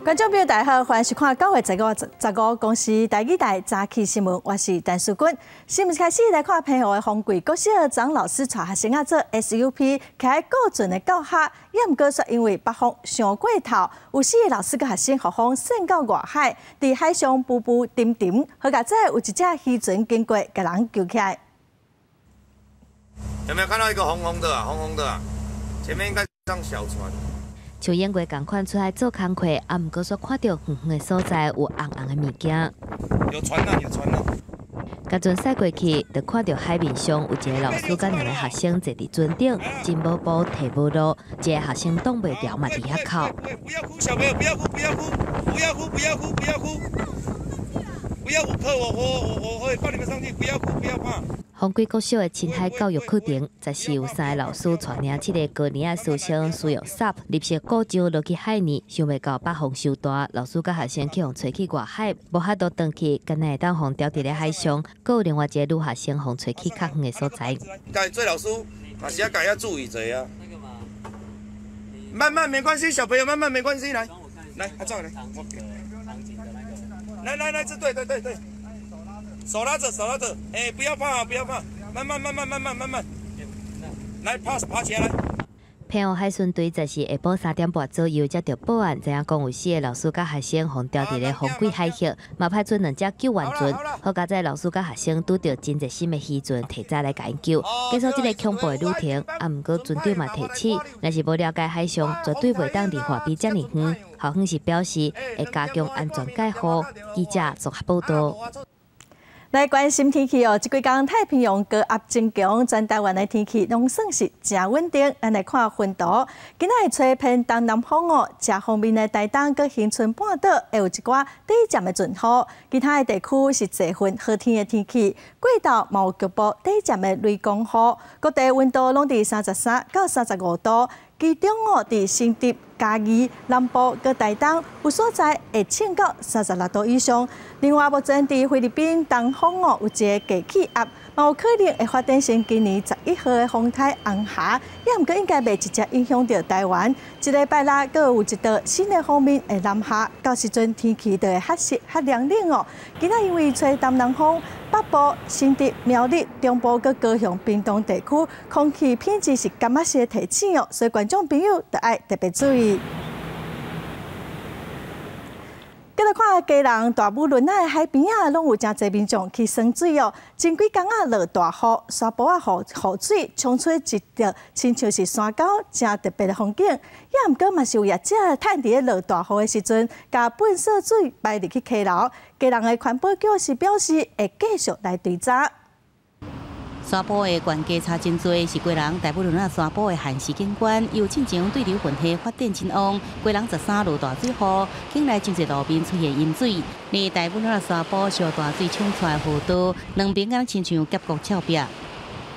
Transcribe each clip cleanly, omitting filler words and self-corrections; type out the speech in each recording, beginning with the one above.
觀眾朋友大家好，歡迎收看9月15、15公視台語台早起新聞，我是陳淑君。新聞開始來看澎湖的風櫃國小張老師帶學生仔做 SUP，徛佇顧船的教學，也毋過煞因為北風傷過頭，有四个老師佮學生予風扇到外海，佇海上浮浮沉沉，好佳哉有一隻漁船經過，共人救起來。有沒有看到一個紅紅的啊？紅紅的啊，前面應該像小船。像演過仝款出來做工課，啊，毋過煞看著遠遠的所在有紅紅的物件。有船啊！有船啊！共船駛過去，就看著海面上有一个老師佮兩个學生坐佇船頂，真無步提無落，一个學生擋袂牢嘛佇遐哭。不要哭，小朋友，不要哭，不要哭，不要哭，不要哭，不要哭，不要哭，我會放你們上去，不要哭，不要怕。風櫃國小的親海教育課程，這是有三个老師帶領七个高年級師生使用 SUP 入式固樁落去海裡，想袂到北風傷大，老師佮學生去予吹去外海，無法度轉去，敢若會當予牢佇咧海上。閣有另外一个女學生予吹去較遠的所在。該做老師，嘛是要共遐注意者啊。慢慢沒關係，小朋友慢慢沒關係，來，來，阿壯來，來來來，這對對對對。手拉着，手拉着，哎，不要怕，不要怕，慢慢慢慢慢慢慢慢，來爬爬起來。澎湖海巡隊這是下晡3點半左右接著報案，知影講有四个老師佮學生予牢佇咧風櫃海域，嘛派出兩隻救援船。好佳哉老師佮學生拄著真熱心的漁船，提早來共𪜶救，結束這个恐怖的旅程。啊，毋過船長嘛提醒，若是無了解海象，絕對袂當離岸邊遮爾遠。校方是表示會加強安全戒護。記者綜合報道。來關心天氣哦，這幾工太平洋高壓增強，全台灣的天氣攏算是誠穩定。咱來看雲圖，今仔會吹偏東南風哦，遮方面的台東佮恆春半島會有一寡短暫的陣雨，其他的地區是濟雲好天的天氣。過晝嘛有局部短暫的雷公雨，各地溫度攏佇33到35度。其中哦，佇新竹、嘉義、南部佮台東有所在會衝到36度以上。另外，目前佇菲律賓東方哦，有一个低氣壓，嘛有可能會發展成今年11號的風颱紅霞，也毋過應該袂直接影響著台灣。這禮拜六閣有一道新的鋒面會南下，到時陣天氣就會較濕、較涼冷哦。今仔因為吹東南風，北部、新竹、苗栗、中部佮高雄、屏東地區空氣品質是感覺是提醒哦，所以觀眾朋友著愛特別注意。繼續看基隆大武崙仔的海邊仔，攏有誠濟民眾去耍水哦。前幾工仔落大雨，沙埔仔雨雨水沖出一條親像是山溝，誠特別的風景。也毋過嘛是有業者趁佇咧落大雨的時陣，共糞埽水排入去溪流。基隆的環保局是表示會繼續來追查。沙埔的懸低差真濟，是基隆大武崙仔沙埔的限時景觀。由進前對流雲系發展真旺，基隆13落大水雨，境內真濟路面出現淹水。連大武崙仔沙埔小大水沖出來河道，兩邊敢親像峽谷峭壁。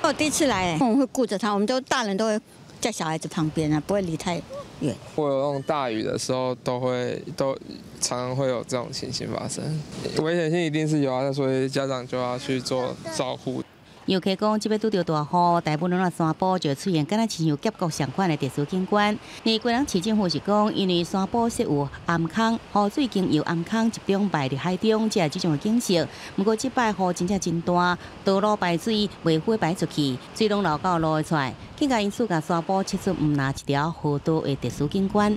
我第一次來，我們會顧著他，我們都大人都會在小孩子旁邊啊，不會離太遠。我有那種大雨的時候，都會都常常會有這種情形發生，危險性一定是有啊，所以家長就要去做照顧。遊客講，這擺拄著大雨，大武崙仔山坡就出現敢若親像峽谷相款的特殊景觀。而基隆市政府是講，因為山坡設有頷坑，雨水經由頷坑集中排入海中，才會這種的景色。毋過這擺雨真正真大，道路排水袂赴排出去，水攏流到路的出來，更加因此共山坡切出毋若一條河道的特殊景觀。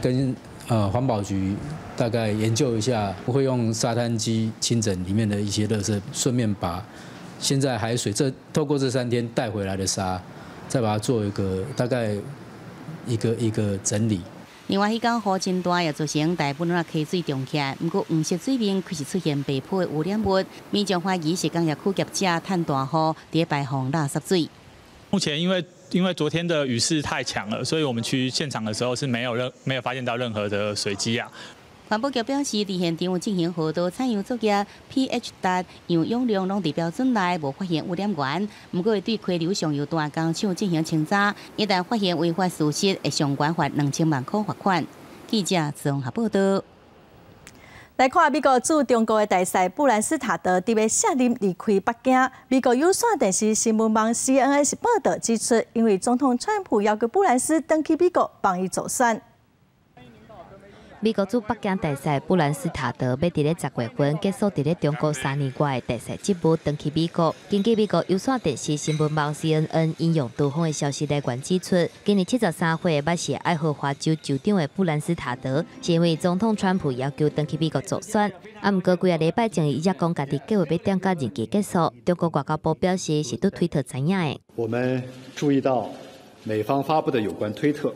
跟環保局大概研究一下，會用沙灘機清整裡面的一些垃圾，順便把現在海水這透過這3天帶回來的沙，再把它做一個大概一個一個整理。另外，彼工雨真大，也造成大部分溪水漲起來，毋過黃色水面開始出現白泡的污染物，民眾懷疑是工業區業者趁大雨佇咧排放垃圾水。目前因為昨天的雨勢太強了，所以我們去現場的時候是沒有發現到任何的水跡啊。環保局表示，佇現場有進行河道採樣作業，pH 值、樣氧量攏佇標準內，無發現污染源。毋過會對溪流上游大工廠進行清查，一旦發現違法事實，會上懸罰2000萬塊罰款。記者綜合報道。來看美國駐中國的大使布蘭斯塔德佇欲卸任離開北京。美國有線電視新聞網 CNN 報道指出，因為總統川普要求布蘭斯轉去美國幫伊助選。美國駐北京大使布蘭斯塔德欲佇咧10月份結束佇咧中國3年外的大使職務，轉去美國。根據美國有線電視新聞網 CNN 引用多方的消息來源指出，今年73歲、捌是愛荷華州州長的布蘭斯塔德，是因為總統川普要求轉去美國助選。啊，毋過幾仔禮拜前，伊才講家己計劃欲踮到任期結束。中國外交部表示是佇推特知影的。我們注意到美方發布的有關推特。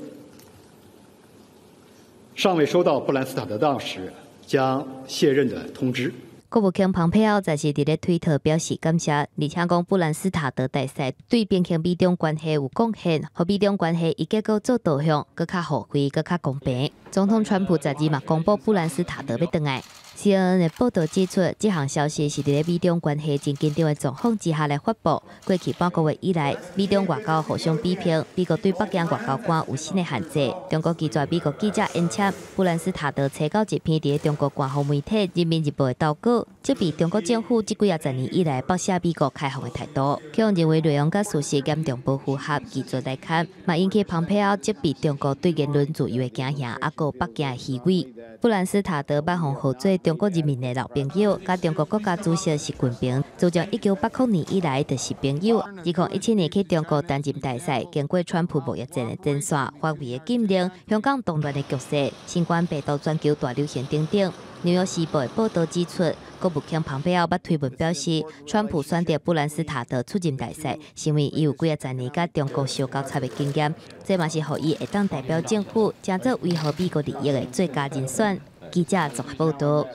尚未收到布蘭斯塔德大使將卸任的通知。國務卿蓬佩奧在是佇咧推特表示感謝，而且講布蘭斯塔德大使對平衡美中關係有貢獻，予美中關係以結果做導向，閣較互惠，閣較公平。總統川普12嘛公布布蘭斯塔德欲轉來。CNN 的報道指出，這項消息是佇咧美中關係真緊張的狀況之下來發布。過去半個月以來，美中外交互相比拼，美國對北京外交官有新的限制。中國拒絕美國記者延簽。布蘭斯塔德初九一篇佇咧中國官方媒體《人民日報》的投稿，責備中國政府這幾仔十年以來剝削美國開放的態度，予人認為內容佮事實嚴重無符合，拒絕來刊，嘛引起蓬佩奧責備中國對言論自由的驚嚇，猶閣北京的虛偽。布蘭斯塔德捌予號做中國人民的老朋友，佮中國國家主席習近平，自從1980年以來就是朋友。2017年去中國擔任大使，經過川普貿易戰的前線、華為的禁令、香港動亂的局勢、新冠病毒全球大流行等等。紐約時報的報道指出，國務卿蓬佩奧捌推文表示，川普選擇布蘭斯塔德出任大使，是因為伊有幾仔十年佮中國相交插的經驗，這嘛是予伊會當代表政府，成做維護美國利益的最佳人選。記者綜合報道。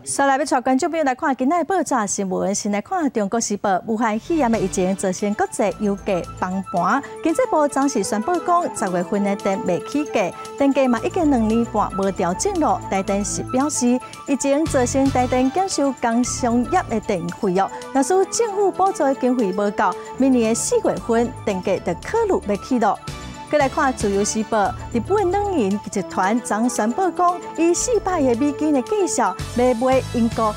接來欲帶觀眾朋友來看今仔的報紙新聞，先來看《中國時報》，武漢肺炎的疫情造成國際油價崩盤。經濟部昨時宣布講，10月份的電袂起價，電價嘛已經2年半無調整咯。台電是表示，疫情造成台電減收工商業的電費哦。若是政府補助的經費無夠，明年的4月份電價就可能欲起咯。閣來看《自由時報》，日本軟銀集團昨宣布講，以400億美金的價數欲買英國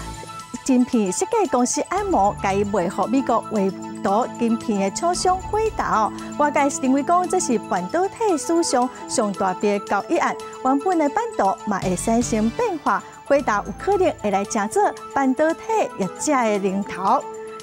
晶片設計公司安謀，共伊賣予美國畫圖晶片的廠商輝達哦。外界是認為講，這是半導體史上上大筆交易案，原本的版圖嘛會產生變化，輝達有可能會來成做半導體業者的龍頭。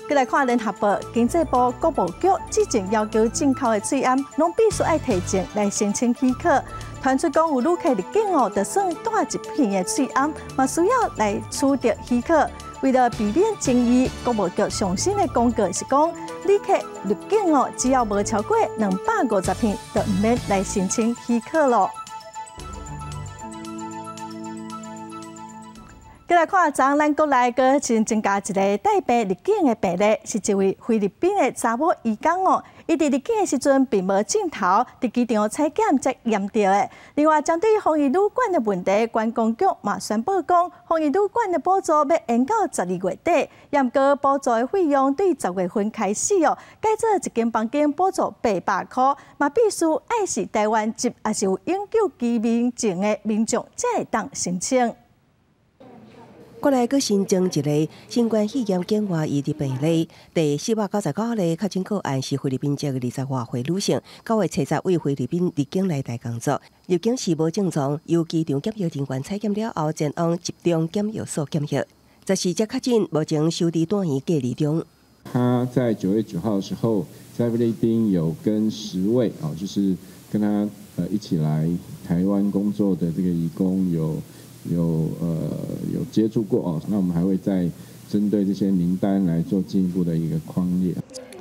閣來看聯合報，經濟部國務局之前要求進口的喙罨，攏必須愛提證來申請許可。傳出講有旅客入境哦，就算帶一片的喙罨，嘛需要來取得許可。為了避免爭議，國務局上新的公告是講，旅客入境哦，只要無超過250片，就毋免來申請許可咯。閣來看，昨咱國內閣新增加一个帶病入境的病例，是一位菲律賓的查某移工哦。伊佇入境的時陣並無鏡頭，佇機場採檢才驗著的。另外，針對防疫旅館的問題，觀光局嘛宣布講，防疫旅館的補助欲延到12月底，毋過補助的費用對10月份開始哦，改做一間房間補助800箍，嘛必須愛是台灣籍，抑是有永久居民證的民眾才會當申請。國內閣新增一例新冠肺炎境外移入病例，第499例確診個案是菲律賓籍的20外歲女性，9月7日對菲律賓入境來台工作，入境時無症狀，由機場檢疫人員採檢了後，前往集中檢疫所檢疫。14則確診，目前收佇住院隔離中。他在9月9號的時候，在菲律賓有跟10位哦，就是跟他一起來台灣工作的這個移工有接觸過哦，那我們還會再針對這些名單來做進一步的一個匡列。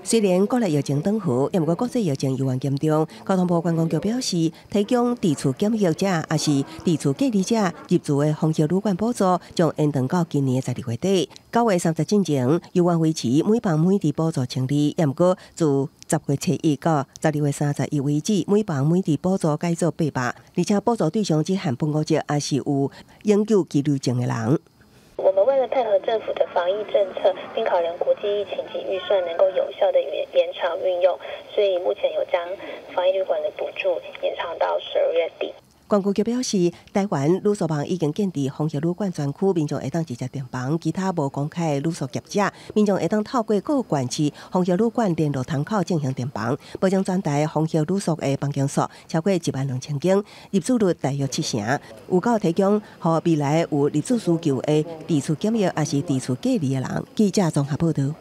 雖然國內疫情轉好，毋過國際疫情猶原嚴重。交通部觀光局表示，提供佇厝檢疫者抑是佇厝隔離者入住的防疫旅館補助，將延長到今年的12月底。9月30進前，猶原維持每房每日補助1200，毋過自10月初1到12月31為止，每房每日補助改做800，而且補助對象只限本國籍，抑是有永久居留證的人。我們為了配合政府的防疫政策，並考量國際疫情及預算能夠有效的延長運用，所以目前有將防疫旅館的補助延長到12月底。觀光局表示，台灣旅宿網已經建置防疫旅館專區，民眾會當直接訂房；其他無公開旅宿業者，民眾會當透過各縣市防疫旅館聯絡窗口進行訂房。目前全台防疫旅宿的房間數超過1萬2千間，入住率大約70%，有夠提供予未來有入住需求的佇厝檢疫抑是佇厝隔離的人。記者綜合報導。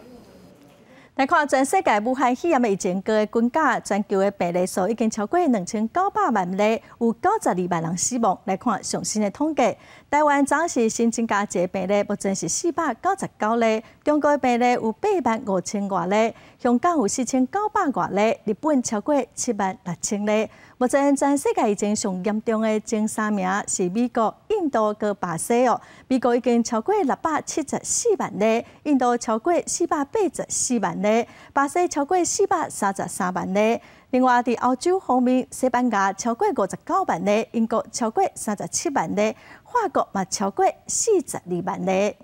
來看全世界武漢肺炎疫情閣增加，全球的病例數已經超過2900萬例，有92萬人死亡。來看上新的統計，台灣昨是新增加一個病例，目前是499例；中國的病例有8萬5千外例，香港有4900外例，日本超過7萬6千例。目前全世界疫情上嚴重的前三名是美國、印度佮巴西哦。美國已經超過674萬例，印度超過484萬例，巴西超過433萬例。另外，佇歐洲方面，西班牙超過59萬例，英國超過37萬例，法國嘛超過42萬例。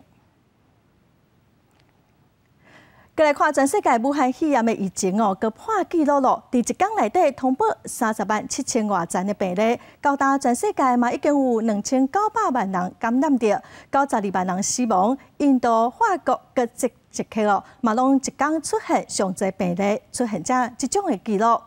閣來看全世界武漢肺炎的疫情哦，閣破紀錄咯！佇一工內底通報30萬7千外人的病例，到今全世界嘛已經有2900萬人感染著，92萬人死亡。印度、法國佮捷克哦，嘛攏一工出現上濟病例，出現這種的紀錄。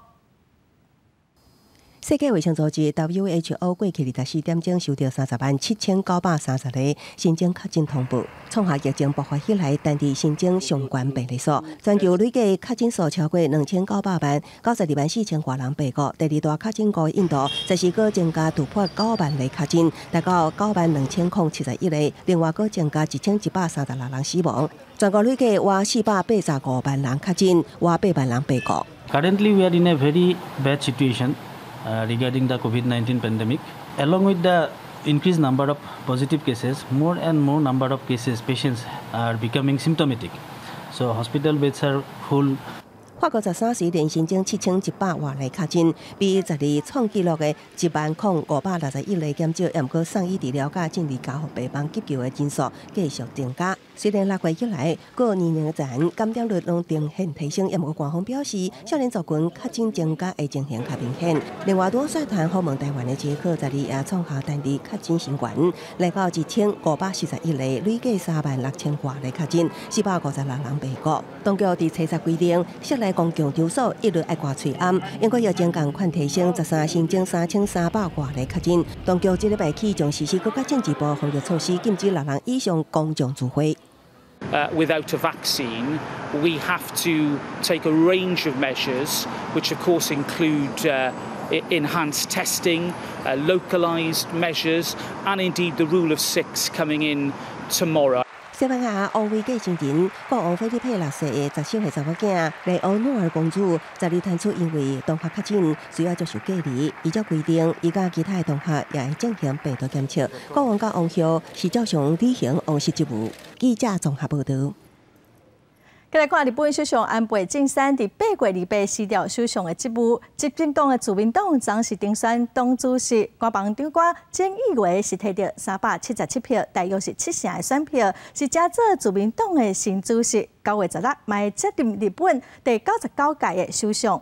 世界衛生組織 WHO 過去24點鐘收到307,930個新增確診通報，創下疫情爆發以來單日新增上懸病例數。全球累計確診數超過2900萬，92萬4千外人病故。第二大確診國印度，這時閣增加突破9萬例確診，達到9萬2071個。另外，閣增加1136人死亡。全國累計倚485萬人確診，倚8萬人病故。 Currently, we are in a very bad situation regarding the COVID-19 pandemic. Along with the increased number of positive cases, more and more number of cases, patients are becoming symptomatic. So hospital beds are full. 法國13時連新增7100外例確診，比12創紀錄的1萬零561例減少，毋過送醫治療佮進入加護病房急救的人數繼續增加。雖然6月以來各年齡層感染率攏呈現提升，毋過官方表示，少年族群確診增加的情形較明顯。另外，拄率團訪問台灣的捷克12也創下單日確診新高，來到1541例，累計3萬6千外例確診，456人病故。當局佇初十規定，室內公共場所一律愛掛喙罨。英國疫情仝款提升，13新增3300外例確診。當局這禮拜起將實施閣較進一步防疫措施，禁止六人以上公眾聚會。 Without a vaccine, we have to take a range of measures, which of course include enhanced testing, localized measures, and indeed the rule of six coming in tomorrow. 西班牙王位繼承人國王菲利佩六世的10歲查某囝麗歐諾爾公主，12傳出因為同學確診，需要接受隔離。依照規定，伊佮其他的同學也會進行病毒檢測。國王佮王后是照常履行王室職務。記者綜合報導。閣來看日本首相安倍晉三佇8月28辭掉首相的職務，執政黨的自民黨昨是當選黨主席，官房長官菅義偉是提著377票，大約是7成的選票，是成做自民黨的新主席。9月16嘛會接任日本第99屆的首相。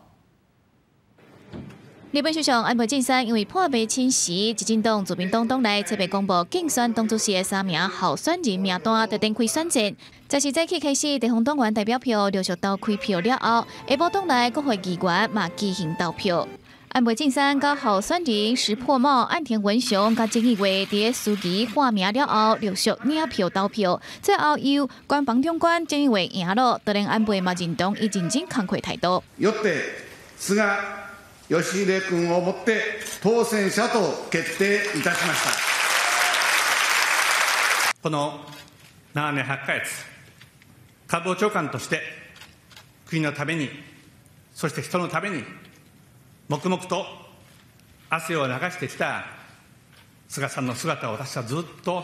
日本首相安倍晉三因為破病請辭，執政黨自民黨黨內特別公布競選黨主席的三名候選人名單，就展開選戰。這是早起開始，地方黨員代表票陸續投開票了後，下晡黨內國會議員嘛舉行投票。安倍晉三佮候選人石破茂、岸田文雄佮菅義偉佇司儀喊名了後，陸續領票投票，最後由官房長官菅義偉贏了，當然安倍嘛認同伊認真工課態度。よって菅義偉君をもって当選者と決定いたしました。この7年8ヶ月、官房長官として国のために、そして人のために、黙々と汗を流してきた菅さんの姿を私はずっと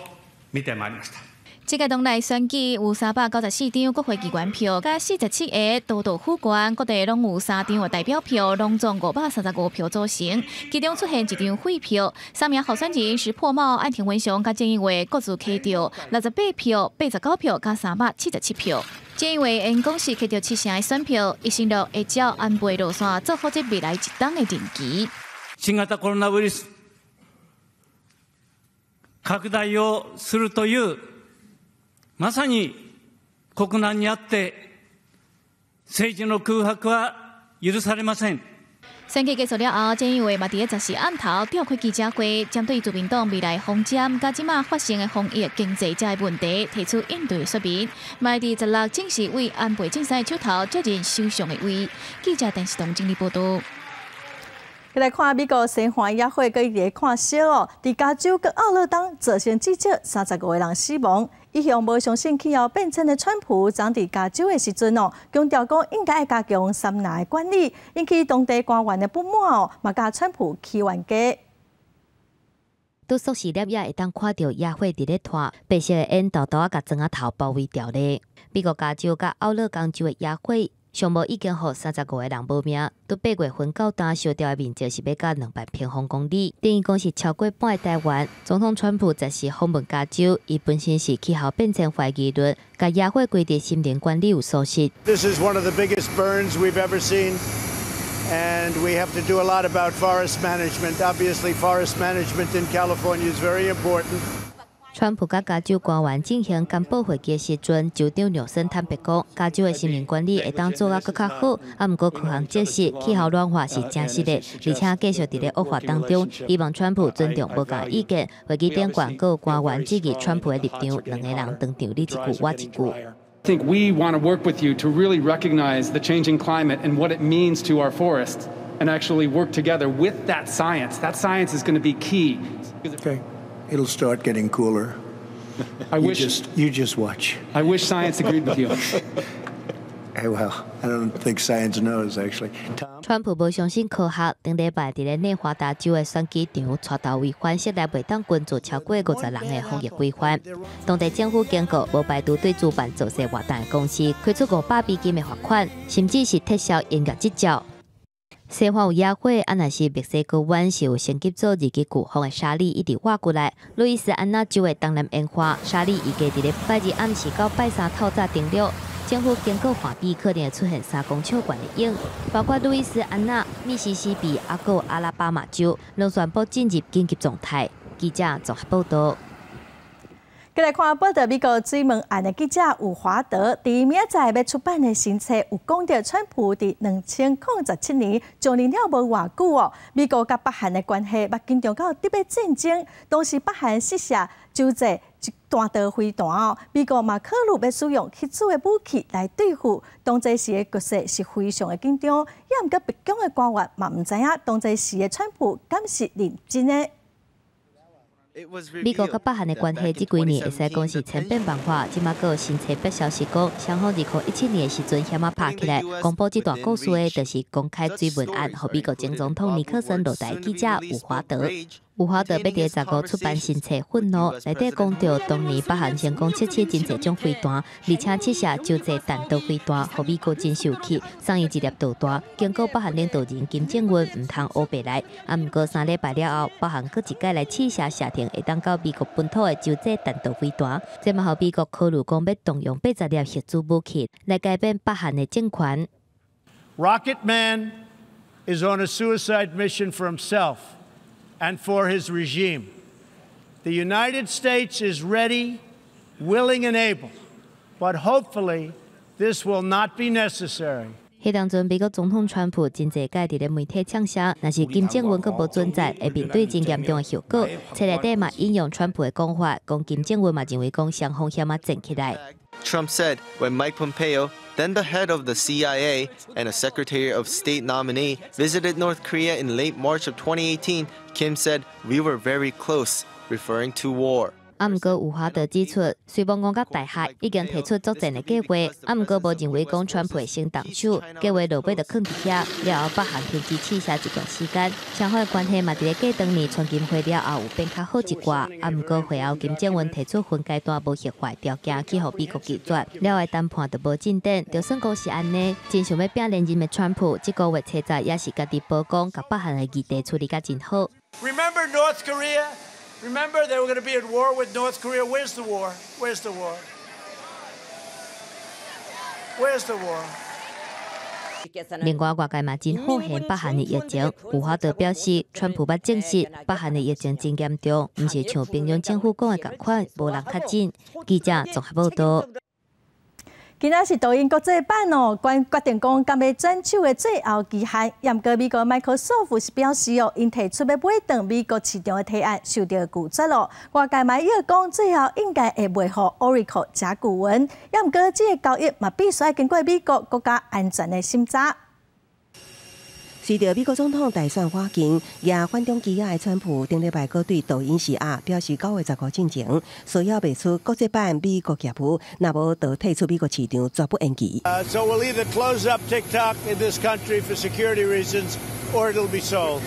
見てまいりました。這屆黨內選舉有394張國會議員票，佮47個都道府縣各地攏有3張的代表票，攏總535票組成。其中出現一張廢票，三名候選人石破茂、岸田文雄佮菅義偉各自摕著68票、89票佮377票。菅義偉因講是摕著7成的選票，伊承諾會照安倍路線做好這未來一冬的任期。新型コロナウイルス拡大をするという、まさに国難にあって政治の空白は許されません。選舉結束了後，菅義偉嘛佇咧十四暗頭召開記者會，針對自民黨未來方針，佮這馬發生的防疫、經濟這个問題，提出應對說明。嘛佇16正式為安倍晉三手頭接任首相的位。記者電視東整理報道。來看美國西岸野火，閣一直看燒哦。佇加州佮奧勒岡造成至少35個人死亡。一向無相信氣候變遷的川普，昨佇加州的時陣哦，強調講應該愛加強森林的管理，引起當地官員的不滿哦，嘛共川普起冤家。拄縮時粒也會當看著野火佇咧拖，白色的煙沓沓仔共庄仔頭包圍著咧。美國加州佮奧勒岡州的野火，上無已經予35個人無命，佇8月份到今燒掉的面積是欲到2萬平方公里，等於講是超過半个台灣。總統川普十四訪問加州，伊本身是氣候變遷懷疑論，共野火歸佇森林管理有疏失。 This is one of the biggest burns we've ever seen, and we have to do a lot about forest management. Obviously, forest management in California is very important. 川普佮加州官員進行簡報會議的時陣，州長紐森坦白講，加州的森林管理會當做甲閣較好，啊，毋過科學證實氣候暖化是真實的，而且繼續佇咧惡化當中。希望川普尊重無仝意見。會議頂懸閣有官員質疑川普的立場，兩个人當場你一句我一句。 I think we want to work with you to really recognize the changing climate and what it means to our forests, and actually work together with that science. That science is going to be key. Okay. It'll start getting cooler. I You wish just watch. I wish science agreed with you. Hey, well, I don't think science knows, actually. Tom? 川普無相信科學，頂禮拜佇咧內華達州的選舉場，帶頭違反室內袂當群聚超過50人的防疫規範。當地政府警告，無排除對主辦造勢活動的公司開出500美金的罰款，甚至是撤銷營業執照。西岸有野火，啊，若是墨西哥灣是有升級做二級颶風的莎莉，一直倚過來。路易斯安那州的東南沿岸，莎莉預計佇咧拜二暗時到拜三透早登陸。政府警告，岸邊可能會出現3公尺懸的湧，包括路易斯安那、密西西比、啊閣阿拉巴馬州，攏宣布進入緊急狀態。記者綜合報道。繼來看報導美國水門案的記者伍華德，佇明仔載欲出版的新冊有講著川普佇2017年上任了無偌久哦，美國佮北韓的關係欲緊張到得欲戰爭，當時北韓試射洲際彈道飛彈哦，美國嘛考慮欲使用核子的武器來對付，當陣時的局勢是非常的緊張，也毋過白宮的官員嘛毋知影當陣時的川普敢是認真的。美國佮北韓的關係這幾年會使講是千變萬化，這馬閣有新冊發消息講，雙方2017年的時陣險仔拍起來，公布這段故事的，就是公開水門案，予美國前總統尼克森落台記者伍華德。伍華德欲佇15出版新冊《憤怒》，內底講著當年北韓成功測試真濟種飛彈，而且試射洲際彈道飛彈，予美國真受氣，送伊一粒導彈，警告北韓領導人金正恩毋通烏白來。啊，毋過3禮拜了後，北韓閣一擺來試射射程會當到美國本土的洲際彈道飛彈，這嘛予美國考慮講欲動用80粒核子武器來改變北韓的政權。 Rocket Man is on a suicide mission for himself and for his regime. The United States is ready, willing, and able, but hopefully this will not be necessary. 彼當陣，美國總統川普真濟擺佇咧媒體嗆聲，若是金正恩閣無准在，會面對真嚴重的後果。冊內底嘛引用川普的講法，講金正恩嘛認為講雙方險仔戰起來。 Trump said when Mike Pompeo, then the head of the CIA and a Secretary of State nominee, visited North Korea in late March of 2018, Kim said, "We were very close," referring to war. 啊，毋過伍華德指出，雖罔講佮大學已經提出作戰的計劃，啊，毋過無認為講川普會先動手，計劃落尾就囥佇遐。了後，北韓停止試射一段時間，雙方的關係嘛佇咧過當年川金會了後有變較好一寡。啊，毋過會後金正恩提出分階段無核化條件，去予美國拒絕，了後談判就無進展。就算講是按呢，真想欲拼連任的川普，這個月初十也是家己曝光，共北韓的議題處理甲真好。 Remember North Korea? Remember they were going to be at war with North Korea? Where's the war? Where's the war? Where's the war? 另外，外界嘛真好嫌北韓的疫情，伍華德表示，川普捌證實北韓的疫情真嚴重，毋是像平壤政府講的仝款，無人確診。記者綜合報道。今仔是抖音國際版哦，關決定講敢欲轉手的最後期限。毋過美國 Microsoft 是表示哦，𪜶提出欲買轉美國市場的提案受到拒絕咯。外界嘛預講，最後應該會賣予 Oracle 甲骨文。毋過這個交易嘛必須愛經過美國國家安全的審查。隨著美國總統大選迫近，也反中基亞的川普頂禮拜閣對抖音時亞表示9月15進前需要賣出國際版美國業務，若無就退出美國市場，絕不延期。 So we'll either close up TikTok in this country for security reasons, or it'll be sold.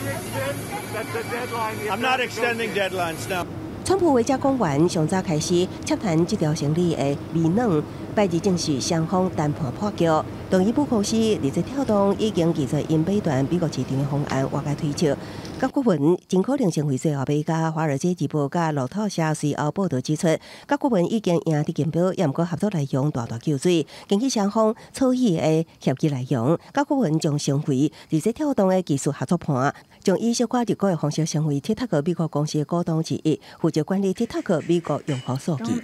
I'm not extending deadlines now. 川普話才講完，上早開始洽談這條生理的微軟，拜二正式雙方談判破局。抖音母公司字節跳動已經拒絕𪜶買斷美國市場的方案，外界推測，甲骨文真可能成為最後買家。華爾街日報佮路透社隨後報導指出，甲骨文已經贏得競標，也毋過合作內容大大縮水。根據雙方草擬的協議內容，甲骨文將成為字節跳動的技術合作伴，將以小可入股的方式成為 TikTok 美國公司的股東之一，負責管理 TikTok 美國用戶數據。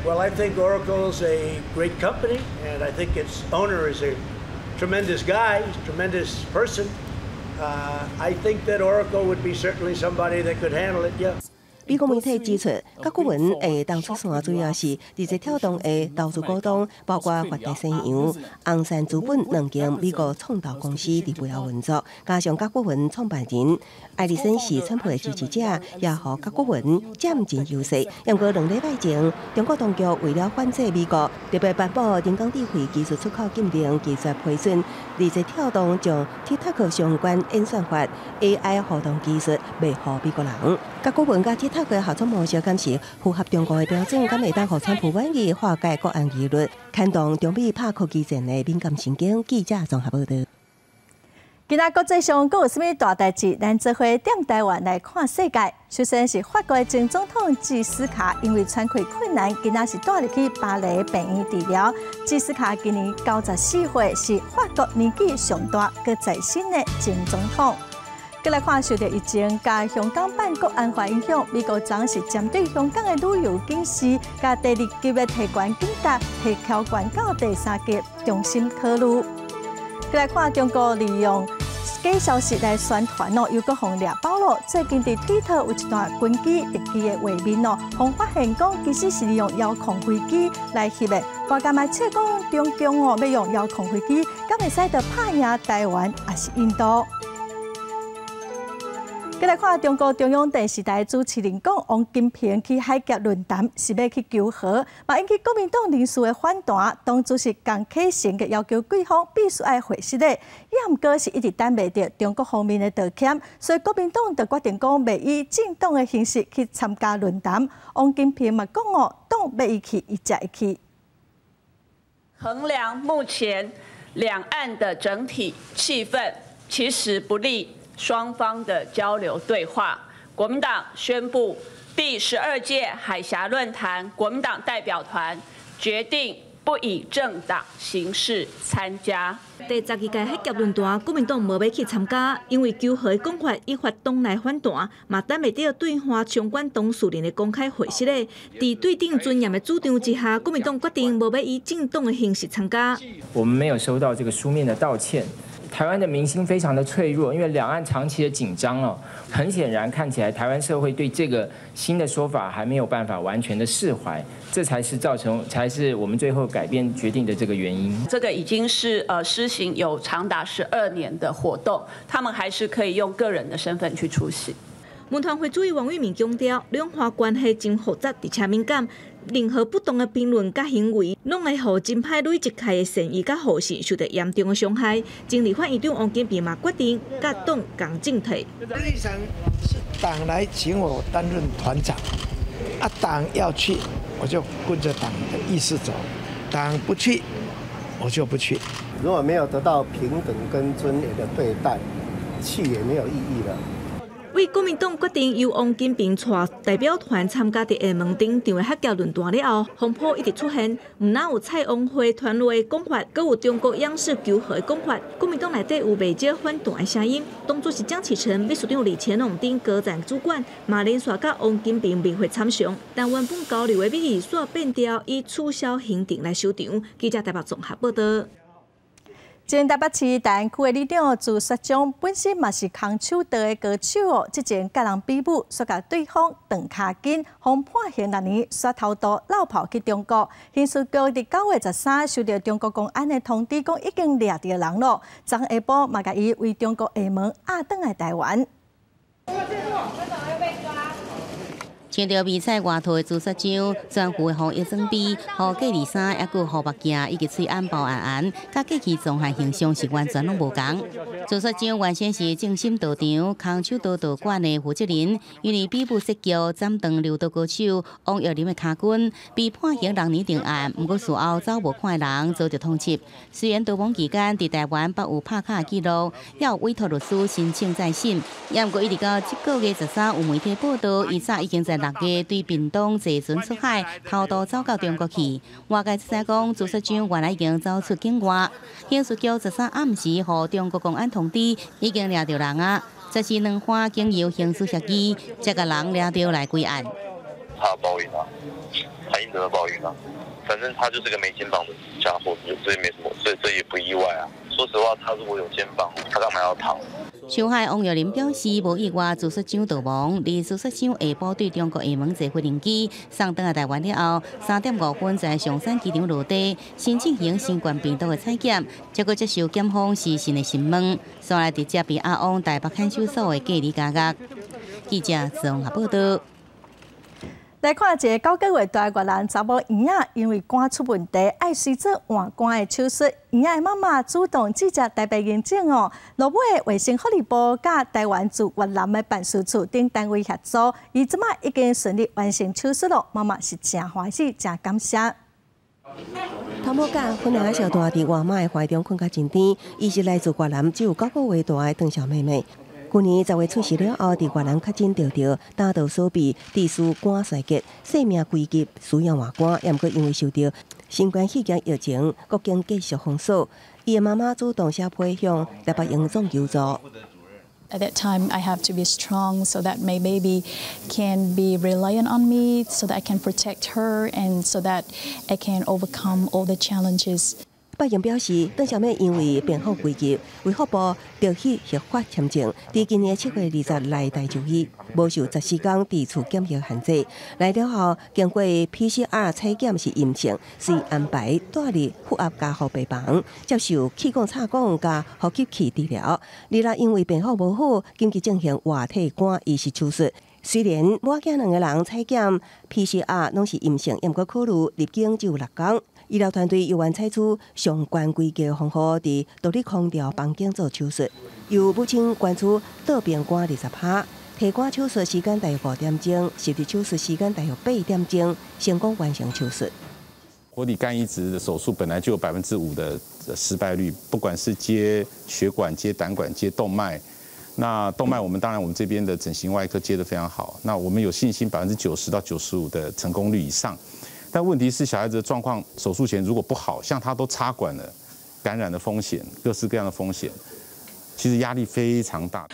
Well, I think Oracle's a great company, and I think its owner is a tremendous guy, tremendous person. I think that Oracle would be certainly somebody that could handle it, yeah. 美國媒體指出，甲骨文會當出線主要是字節跳動的投資股東，包括發大西洋、紅杉資本兩間美國創投公司佇背後運作，加上甲骨文創辦人艾利森是川普的支持者，也予甲骨文佔盡優勢。毋過2禮拜前，中國當局為了反制美國，特別頒布人工智慧技術出口禁令，拒絕批准字節跳動將 TikTok 相關演算法、AI 互動技術賣予美國人。甲骨文佮 TikTok 的合作模式，敢是符合中國的標準？敢會當予川普滿意，化解國安疑慮，牽動中美拍科技戰的敏感神經。記者綜合報導。今仔國際上閣有啥物大代誌？咱做伙踮台灣來看世界。首先是法國的前總統吉斯卡，因為喘氣困難，今仔是帶入去巴黎病院治療。吉斯卡今年94歲，是法國年紀上大、閣在生的前總統。閣來看受著疫情佮香港版國安法影響，美國昨是針對香港的旅遊警示，佮第二級的提懸警戒，提調懸到第三級，重新考慮。閣來看中國利用假消息來宣傳哦，又閣予掠包囉。最近佇推特有一段軍機敵機的畫面哦，予發現講其實是利用遙控飛機來翕的。外界嘛揣講中共哦，欲用遙控飛機，敢會使著拍贏台灣，抑是印度？閣來看中國中央電視台主持人講，王金平去海峽論壇是欲去求和，嘛引起國民黨人士的反彈。黨主席江啟臣閣要求貴方必須愛會失禮，也毋過是一直等袂著中國方面的道歉，所以國民黨就決定講袂以政黨的形式去參加論壇。王金平嘛講哦，黨欲伊去，伊才會去。衡量目前兩岸的整體氣氛，其實不利雙方的交流對話。國民黨宣布，第12屆海峽論壇國民黨代表團決定不以政黨形式參加。第12屆海峽論壇，國民黨無欲去參加，因為求和的講法引發黨內反彈，嘛等袂著對岸相關當事人的公開回釋咧。佇對等尊嚴的主張之下，國民黨決定無欲以政黨的形式參加。我們沒有收到這個書面的道歉。台灣的民心非常的脆弱，因為兩岸長期的緊張哦，很顯然看起來台灣社會對這個新的說法還沒有辦法完全的釋懷，這才是造成，才是我們最後改變決定的這個原因。這個已經是施行有長達12年的活動，他們還是可以用個人的身份去出席。民團會主委王豫明強調，兩岸關係真複雜，而且敏感，任何不當的評論佮行為，攏會予真歹累積起來的善意佮互信受著嚴重的傷害。前立法院長王金平嘛決定佮黨仝進退。立場是黨來請我擔任團長，啊黨要去，我就跟着黨的意思走；黨不去，我就不去。如果沒有得到平等跟尊嚴的對待，去也沒有意義了。為國民黨決定由王金平帶代表團參加佇廈門頂場的學術論壇了後，風波一直出現，毋但有蔡王會團內的講法，閣有中國央視求和的講法。國民黨內底有袂少反彈的聲音。黨主席江啟臣、秘書長李乾龍等高層主管，嘛連續佮王金平面會參詳，但原本交流的會議煞變調，以取消行程來收場。記者台北綜合報道。前台北市大安區的里長朱雪章本身嘛是空手道的高手哦，之前佮人比武，煞共對方斷跤筋，予判刑6年，煞偷渡落跑去中國。刑事局佇9月13收到中國公安的通知，講已經掠著人囉。昨下晡嘛共伊對中國廈門押轉來台灣。穿著迷彩外套的朱雪章，全副的防疫裝備，予隔離衫，猶閣護目鏡，以及喙罨包絚絚，佮過去壯漢形象是完全攏無仝。朱雪章原先是正心道場空手道道館的負責人，因為比武摔跤斬斷柔道高手王玉林的跤筋，被判刑6年定案。毋過事後走無看的人遭著通緝。雖然逃亡期間佇台灣捌有拍卡記錄，也有委託律師申請再審，也毋過一直到這個月13有媒體報道，伊早已經在6月對屏東坐船出海，偷渡走到中國去。外界才知講，朱雪章原來已經走出境外。刑事局13暗時予中國公安通知，已經掠著人啊！這是兩番經由刑事協議，才共人掠著來歸案。他有報應啊，他應得的報應啊。反正他就是個沒肩膀的傢伙，所以沒什麼，所以這也不意外啊。說實話，他如果有肩膀，他幹嘛要逃？受害王玉林表示，無意外朱雪章逃亡，而朱雪章下晡對中國廈門坐飛行機送轉來台灣了後，3點5分在松山機場落地，先進行新冠病毒的採檢，結果接受檢方視訊的審問，煞來直接被押往台北看守所的隔離監獄。記者綜合報道。來看一个9個月大越南查某嬰仔，因為肝出問題，愛隨做換肝的手術。嬰仔的媽媽主動拒絕台北認證哦。落尾衛生福利部佮台灣駐越南的辦事處等單位協助，伊這擺已經順利完成手術囉。媽媽是誠歡喜，誠感謝。頭毛甲粉紅小大佇外媽的懷中睏甲真甜，伊是來自越南只有9個月大的鄧小妹妹。去年10月出世了後，佇越南確診著膽道鎖閉、致使肝衰竭，生命危急，需要換肝。也毋過因為受著新冠肺炎疫情，國境繼續封鎖，伊的媽媽主動寫批向台北榮總求助。 At that time, I have to be strong so that my baby can be reliant on me, so that I can protect her, and so that I can overcome all the challenges. 北榮表示，鄧小妹因為病況危急，衛福部著去核發簽證，佇今年7月20來台就醫，無受14天佇厝檢疫限制。來了後，經過 PCR 採檢是陰性，遂安排帶入負壓加護病房，接受氣管插管佮呼吸器治療。二來因為病況無好，緊急進行活體肝移植手術。雖然母囝兩个人採檢 PCR 攏是陰性，毋過考慮入境只有6天。醫療團隊猶原採取上懸規格方法，佇獨立空調房間做手術。由母親捐出倒邊肝20%，提肝手術時間大約5點鐘，實際手術時間大約8點鐘，成功完成手術。活體肝移植的手術本來就有5%的失敗率，不管是接血管、接膽管、接動脈，那動脈我們當然我們這邊的整形外科接得非常好，那我們有信心90%到95%的成功率以上。但問題是小孩子的狀況，手術前如果不好，像他都插管了，感染的風險，各式各樣的風險，其實壓力非常大。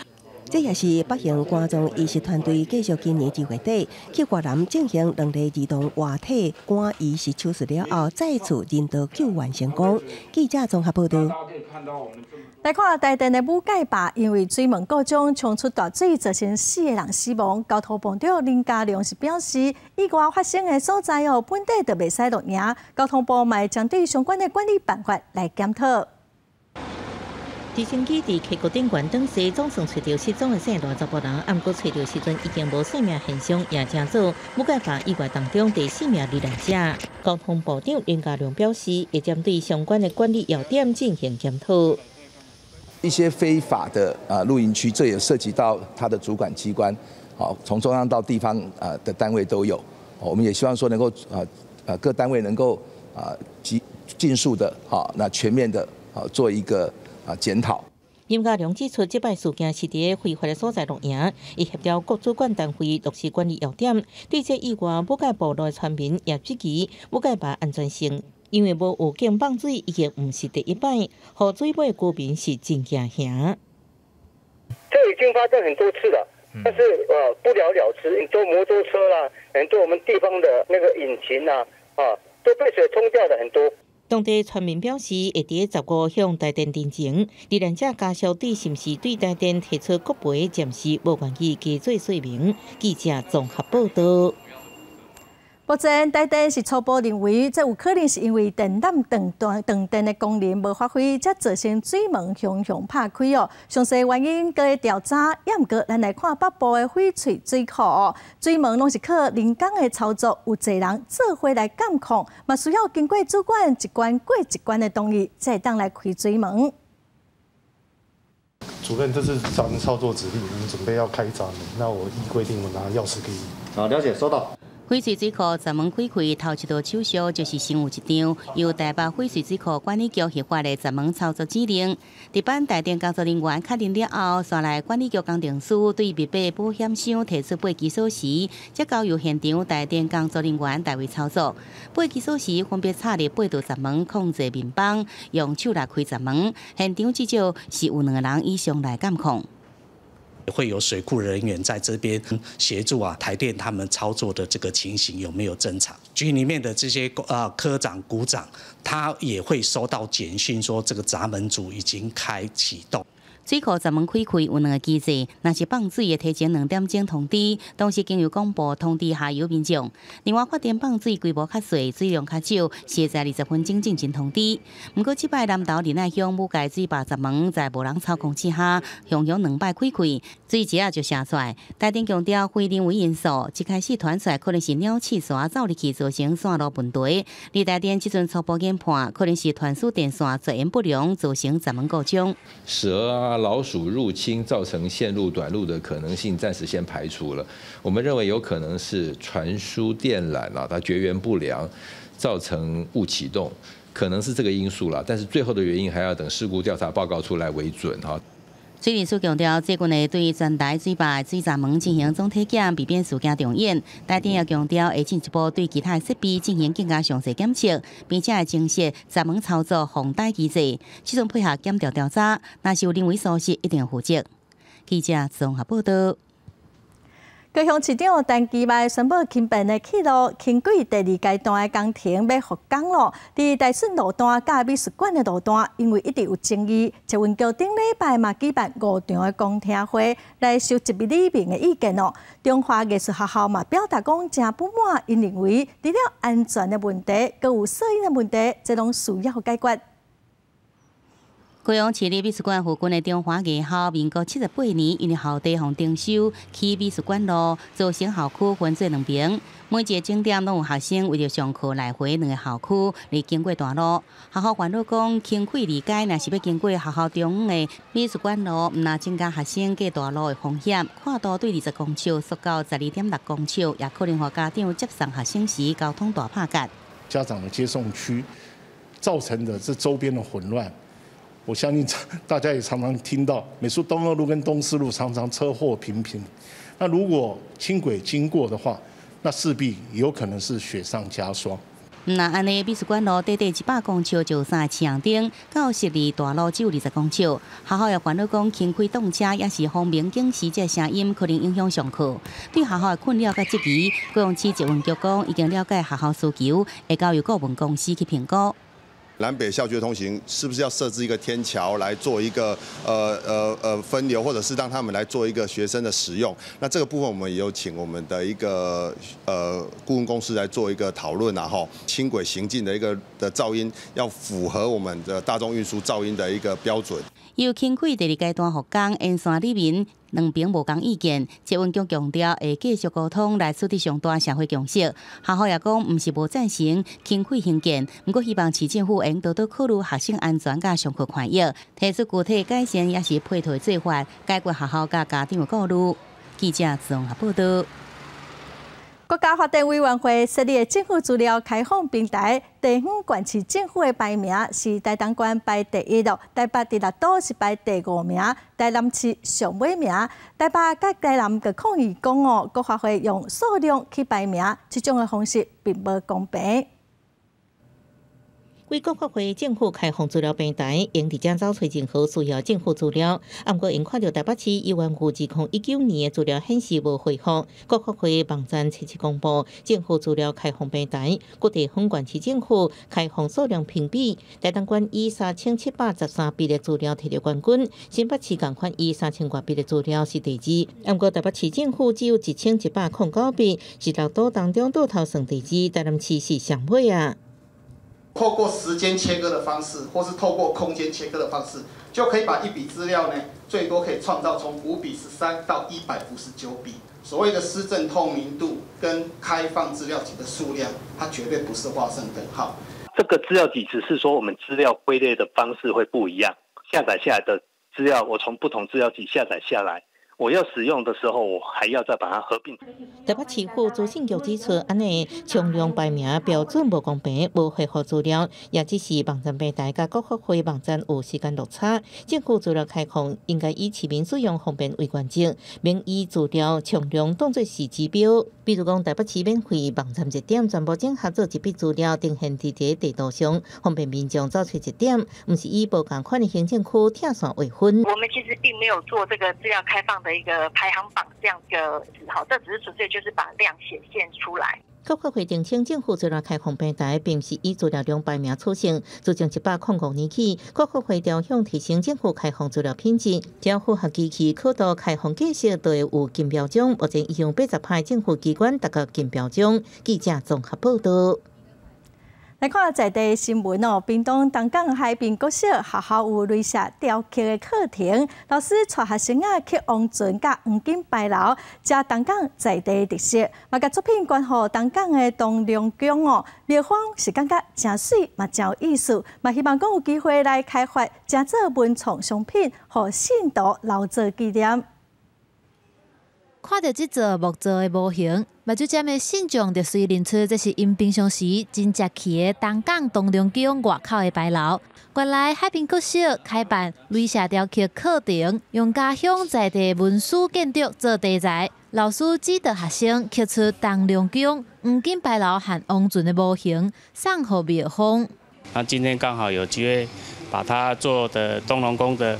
這也是北榮肝臟移植團隊繼續今年2月底去越南進行兩例兒童活體肝移植手術了後，再次人道救援成功。記者綜合報道。來看台電的武蓋壩，因為水門故障衝出大水，造成四個人死亡。交通部長林佳龍是表示，意外發生的所在哦，本底就袂使露營。交通部嘛會針對相關的管理辦法來檢討。直升機佇溪谷頂懸轉勢，總算揣著失蹤的姓賴查埔人，毋過揣著時陣已經無生命現象，也誠早。武蓋壩意外當中第四名罹難者。交通部長林佳龍表示，會針對相關的管理要點進行檢討。一些非法的露營區，這也涉及到他的主管機關，好，從中央到地方的單位都有。我們也希望說能夠各單位能夠啊盡盡速的，好，那全面的啊做一個檢討。林家良指出，這擺事件是佇非法的所在露營，伊協調各主管單位落實管理要點。對這意外，武蓋部落的村民也質疑武蓋壩安全性，因為無預警放水已經毋是第一擺，予水尾居民是真驚嚇。這已經發生很多次了，但是不了了之。很多摩托車啦，很多我們地方的那個引擎啊，都被水沖掉了很多。當地村民表示，會佇15向台電陳情，罹難者家屬對是毋是對台電提出國賠，暫時無願意加做說明。記者綜合報道。目前台電是初步認為，這有可能是因為電纜斷斷斷電的功能無發揮，才造成水門雄雄拍開哦。詳細原因閣會調查，也毋過咱來看北部的翡翠水庫哦，水門攏是靠人工的操作，有濟人做伙來監控，嘛需要經過主管一關過一關的同意，才會當來開水門。主任，這是閘門操作指令，我們準備要開閘門，那我依規定，我拿鑰匙給你。好，了解，收到。翡翠水庫閘門開開頭一道手續就是先有一張由台北翡翠水庫管理局核發的閘門操作指令。值班台電工作人員確認了後，紲來管理局工程師對密閉保險箱提出八支鎖匙，才交由現場台電工作人員代為操作。八支鎖匙分別插入八道閘門控制面板，用手來開閘門。現場至少是有兩個人以上來監控。會有水庫人員在這邊協助啊，台電他們操作的這個情形有沒有正常？局裡面的這些科長、股長，他也會收到簡訊，說這個閘門組已經開啟動。水庫閘門開開有兩個機制，若是放水會提前2點鐘通知，同時經由廣播通知下游民眾。另外，發電放水規模較細，水量較少，是在20分鐘進前通知。毋過，這擺南投仁愛鄉武蓋水壩閘門在無人操控之下，雄雄兩擺開開，水一下就射出來。台電強調非人為因素，一開始傳出來可能是鳥鼠紲走入去造成線路問題。而台電這陣初步研判，可能是傳輸電線絕緣不良造成閘門故障。蛇啊，老鼠入侵造成線路短路的可能性暫時先排除了。我們認為有可能是傳輸電纜啊，它絕緣不良，造成誤啟動，可能是這個因素啦。但是最後的原因還要等事故調查報告出來為準哈。水利署強調，最近會對全台水壩水閘門進行總體檢，避免事件重演。台電也強調，會進一步對其他設備進行更加詳細檢測，並且會增設閘門操作防呆機制，這陣配合檢調調查，若是有人為疏失，一定負責。記者綜合報道。高雄市長陳其邁宣布，輕便的鐵路輕軌第二階段的工程欲復工咯。佇大順路段佮美術館的路段，因為一直有爭議，捷運局頂禮拜嘛舉辦5場的公聽會來收集里民的意見哦。中華藝術學校嘛表達講誠不滿，𪜶認為除了安全的問題，閣有噪音的問題，這攏需要解決。高雄市立美術館附近的中華藝校，民國78年因為校地予徵收，起美術館路，造成校區分做兩邊。每一個鐘點攏有學生為著上課來回兩個校區，而經過大路。學校煩惱講，輕軌二階若是欲經過學校中央的美術館路，毋但增加學生過大路的風險，跨度對20公尺縮到12.6公尺，也可能予家長接送學生時交通大拍結。家長的接送區造成的這周邊的混亂。我相信大家也常常聽到，美術東二路跟東四路常常車禍頻頻。那如果輕軌經過的話，那勢必有可能是雪上加霜。若按呢，美術館路短短100公尺就有3個青紅燈，到實里大路只有20公尺。學校也煩惱講，輕軌動車也是蜂鳴警示，這聲音可能影響上課。對學校的困擾佮質疑，高雄市捷運局講已經了解學校需求，會交由顧問公司去評估。南北校區通行是不是要設置一個天橋來做一個分流，或者是讓他們來做一個學生的使用？那這個部分我們也有請我們的一個顧問公司來做一個討論啊，吼，輕軌行進的一個的噪音要符合我們的大眾運輸噪音的一個標準。由輕軌第二階段復工，沿線里民兩邊無仝意見，捷運局強調會繼續溝通來取得上大社會共識。學校也講，毋是無贊成輕軌興建，毋過希望市政府會多多考慮學生安全佮上課權益，提出具體改善也是配套做法，解決學校佮家長的顧慮。記者綜合報道。國家發展委員會設立的政府資料開放平台，地方縣市政府的排名是台東縣排第一咯，台北佇六都是排第五名，台南市上尾名。台北佮台南閣抗議講哦，國發會用數量去排名，這種的方式並無公平。為國發會政府開放資料平台，𪜶佇遮走揣任何需要政府資料。毋過𪜶看著台北市醫院2019年的資料顯示無回覆。國發會網站七七公布政府資料開放平台，各地方縣市政府開放數量評比，台東縣以3713筆的資料摕著冠軍，新北市仝款以3000外筆的資料是第二。毋過台北市政府只有1109筆，是六都當中倒頭算第二，台南市是上尾啊。透過時間切割的方式，或是透過空間切割的方式，就可以把一筆資料呢，最多可以創造從5比13到159筆。所謂的施政透明度跟開放資料集的數量，它絕對不是畫上等號。這個資料集只是說我們資料歸類的方式會不一樣，下載下來的資料，我從不同資料集下載下來。我要使用的時候，我還要再把它合併。台北市府資訊局指出，按呢衝量排名標準無公平，無回覆資料，也只是網站平台佮國發會網站有時間落差。政府資料開放應該以市民使用方便為原則，免以資料衝量當作是指標。比如講，台北市免費網站熱點全部整合做一筆資料，呈現佇這地圖上，方便民眾走揣一點，毋是以無仝款的行政區拆線劃分。我們其實並沒有做這個資料開放的一個排行榜這樣個，好，這只是純粹就是把量顯現出來。國發會澄清，政府資料開放平台並毋是以資料量排名取勝。自從105年起，國發會朝向提升政府開放資料品質，只要符合機器可度開放建設，就會有金標獎。目前已經80趴政府機關達到金標獎。記者綜合報道。來看在地新聞哦，屏東東港海濱國小學校有雷射雕刻的課程，老師帶學生仔刻王船佮黃金牌樓，遮東港在地特色，嘛共作品捐予東港的東龍宮哦。廟方是感覺誠媠嘛，誠有意思，嘛希望講有機會來開發，誠做文創商品，予信徒留作紀念。看著這座木造的模型，目睭尖的信眾就隨認出這是𪜶平常時真常去的東港東龍宮外口的牌樓。原來海濱國小開辦雷射雕刻課程，用家鄉在地文史建築做題材，老師指導學生刻出東龍宮黃金牌樓和王船的模型，送予廟方。那今天剛好有機會把他做的東龍宮的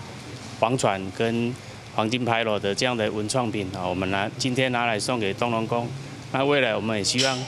王船跟黃金牌樓的這樣的文創品啊，我們拿今天拿來送給東龍宮。那未來我們也希望，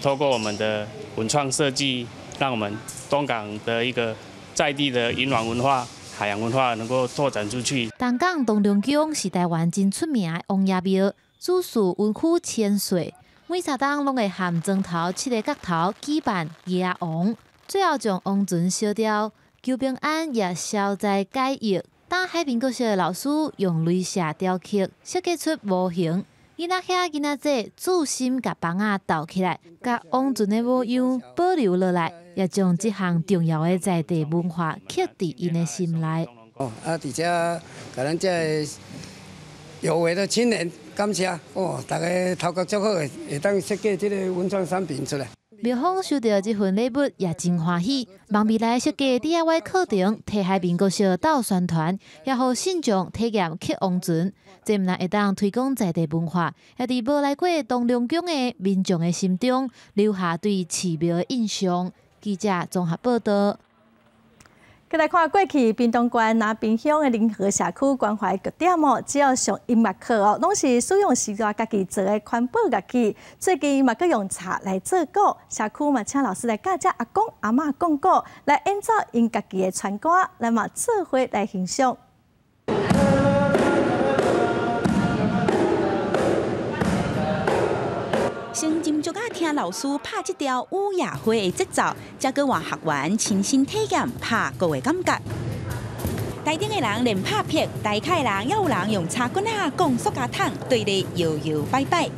透過我們的文創設計，讓我們東港的一個在地的迎王文化、海洋文化能夠拓展出去。東港東龍宮是台灣真出名的王爺廟，主祀溫府千歲，每三冬攏會含莊頭七个角頭舉辦迎王，最後將王船燒掉，求平安也消災解厄。當海濱國小的老師用雷射雕刻設計出模型，囡仔兄囡仔姊自心共枋仔鬥起來，共王船的模樣保留落來，也將這項重要的在地文化刻佇𪜶的心內。哦，啊，佇遮共咱這个有為的青年感謝哦，逐家頭殼足好的，會當設計這个文創產品出來。廟方收著這份禮物也真歡喜，望未來設計 DIY 課程，替海濱國小鬥宣傳，也予信眾體驗刻王船。這毋但會當推廣在地文化，也佇無來過東龍宮的民眾的心中留下對寺廟的印象。記者綜合報道。閣來看過去屏東縣那邊鄉的仁和社區關懷據點哦，只要上音樂課哦，攏是使用時代家己做的環保樂器。最近嘛，閣用柴來做鼓，社區嘛請老師來教遮阿公阿嬤講古，來演奏𪜶家己的傳歌，咱嘛做伙來欣賞。先斟酌仔聽老師拍這條午夜花的節奏，才閣換學員親身體驗拍鼓的感覺。台頂的人練拍拍，台跤的人也有人用柴棍仔講塑膠桶對咧搖搖擺擺。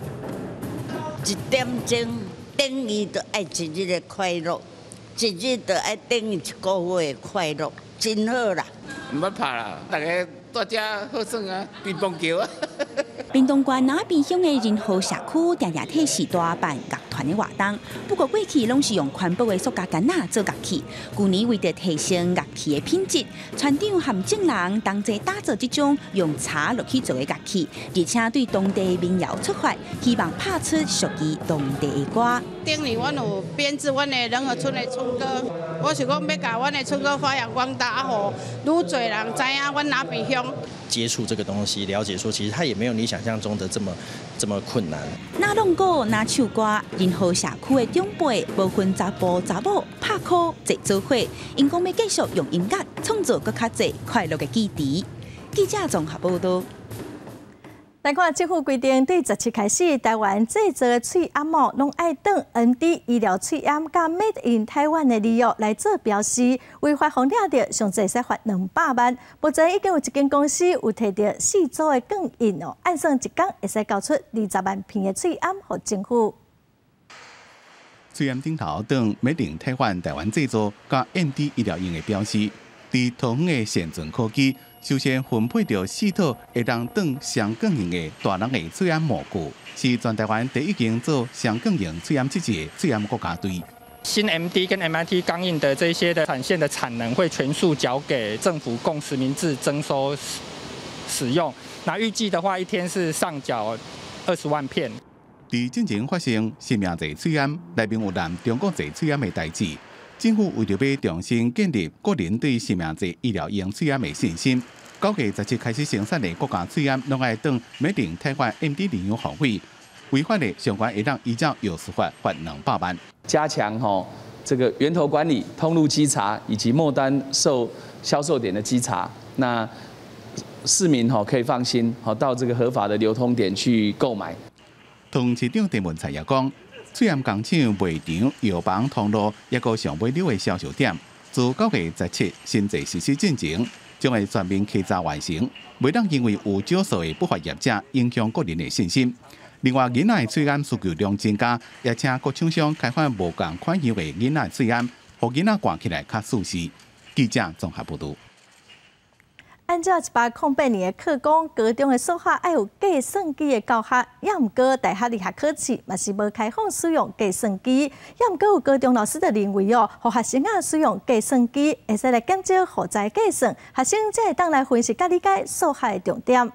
一點鐘等於就愛一日的快樂，一日就愛等於一個月的快樂，真好啦。毋捌拍啦，大家蹛遮好耍啊，乒乓球啊。屏東縣那邊鄉的仁和社區，定定提示大辦樂團的活動。不過過去攏是用環保的塑膠桿仔做樂器。舊年為著提升樂器的品質，村長和眾人同齊打造這種用柴落去做的樂器，而且對當地民謠出發，希望拍出屬於當地的歌。頂年阮有編製阮的仁和村的村歌，我是講欲共阮的村歌發揚光大，予愈濟人知影阮那邊鄉。接觸這個東西，了解說其實它也沒有你想象中的這麼困難。若弄鼓，若唱歌，仁和社區的長輩無分查埔查某，拍鼓坐做伙，𪜶講欲繼續用音樂創造閣較濟快樂的記憶。記者綜合報道。來看政府規定，對17開始，台灣製造的喙罨哦，攏愛當 MD 醫療喙罨佮 Made in Taiwan 的字樣來做標示，違法予掠著，上濟會使罰200萬。目前已經有一間公司有提著四組的鋼印哦，按算一工會使交出20萬片的喙罨予政府。喙罨頂頭當 Made in Taiwan 台灣製造佮 MD 醫療用的標示，佇桃園的先進科技。首先分配著四套會當當雙鋼印的大人的喙罨模具，是全台灣第一間做雙鋼印喙罨設計的喙罨國家隊。新 MD 跟 MIT 鋼印的這些的產線的產能會全數交給政府供實名制徵收使用。那預計的話，一天是上繳20萬片。佇進前發生實名制喙罨，內面有濫中國製喙罨的代誌。政府為著欲重新建立國人對實名制醫療用喙罨的信心，9月17開始生產的國家喙罨，攏愛當 Made in Taiwan MD 認養防廢，違法的相關會當依照藥師法罰200萬。加強吼這個源頭管理、通路稽查以及末端售銷售點的稽查，那市民吼可以放心，吼到這個合法的流通點去購買。桃園市長鄭文燦也講，喙罨工廠、賣場、藥房、通路，抑閣上尾流的銷售點，自9月17新制實施進前，將會全面稽查完成，袂當因為有少數的不法業者影響國人的信心。另外，囡仔的喙罨需求量增加，也請各廠商開發無仝款樣的囡仔喙罨，予囡仔掛起來較舒適。記者綜合報導。按照108年的課綱，高中的數學愛有計算機的教學，也毋過大學入學考試嘛是無開放使用計算機，也毋過有高中老師就認為哦，予學生仔使用計算機，會使來減少負債計算，學生才會當來分析佮理解數學的重點。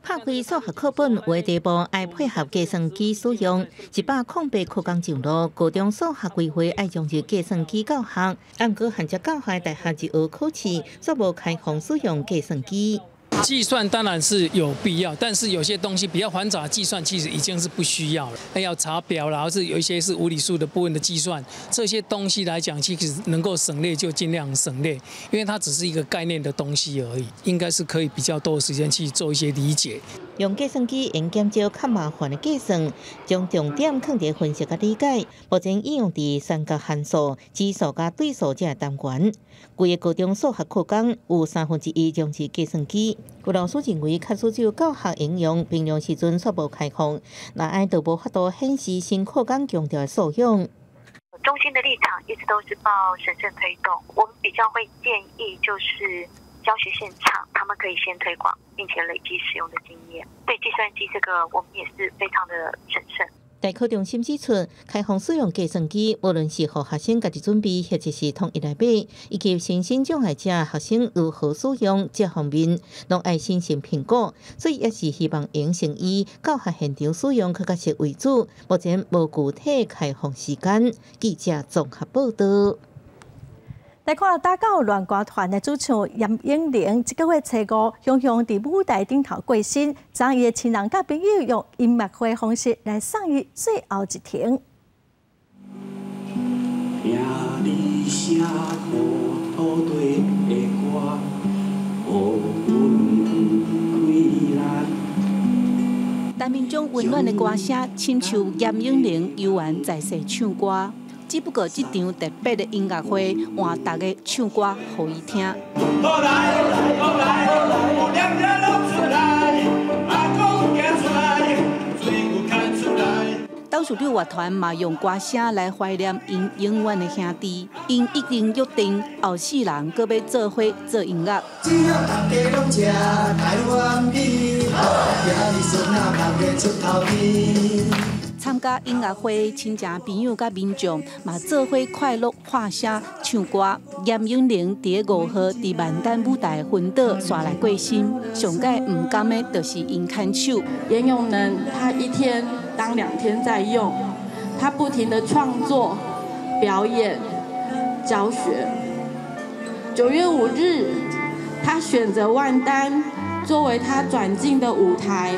拍開數學課本，有的題目愛配合計算機使用。108課綱上路，高中數學規劃愛融入計算機教學。毋過限制教學大學入學考試，煞無開放使用計算機。計算當然是有必要，但是有些東西比較繁雜的計算，其實已經是不需要了。那要查表啦，或是有一些是無理數的部分的計算，這些東西來講，其實能夠省略就盡量省略，因為它只是一個概念的東西而已，應該是可以比較多的時間去做一些理解。用計算機會減少較麻煩的計算，將重點放佇分析佮理解。目前應用佇三角函數、指數佮對數這個單元。規个高中數學課綱有1/3用是計算機。有老師認為，假使只有教學應用，平常時陣煞無開放，那按呢就無法度顯示新課綱強調的素養。中心的立場一直都是抱審慎推動，我們比較會建議就是教學現場，他們可以先推廣，並且累積使用的經驗。對計算機這個，我們也是非常的審慎。大考中心指出，開放使用計算機，無論是予學生家己準備，或者是統一來買，以及身心障礙者學生如何使用這方面，攏愛審慎評估。所以也是希望應先以教學現場使用較適為主。目前無具體開放時間。記者綜合報道。來看打狗戀歌團的主唱嚴詠玲，這個月初五，雄雄佇舞台頂頭過身，昨伊的親人佮朋友用音樂會方式來送伊最後一程。聽你寫予土地的歌，予阮有氣力。陳明忠溫暖的歌聲，親像嚴詠玲猶原在世唱歌。只不過這場特別的音樂會，換大家唱歌予伊聽。好來，好來，有兩日攏出來，阿公行出來，水有牽出來。董事長樂團嘛用歌聲來懷念𪜶永遠的兄弟，𪜶已經約定後世人閣欲做伙做音樂。只要大家攏食台灣米，今日孫仔人會出頭天。參加音樂會，親情朋友佮民眾嘛做伙快樂喊聲唱歌。嚴永齡佇咧5號佇萬丹舞台昏倒，煞來過身。上蓋毋甘的，就是𪜶牽手。嚴永能，他一天當兩天在用，他不停的創作、表演、教學。9月5日，他選擇萬丹作為他轉進的舞台。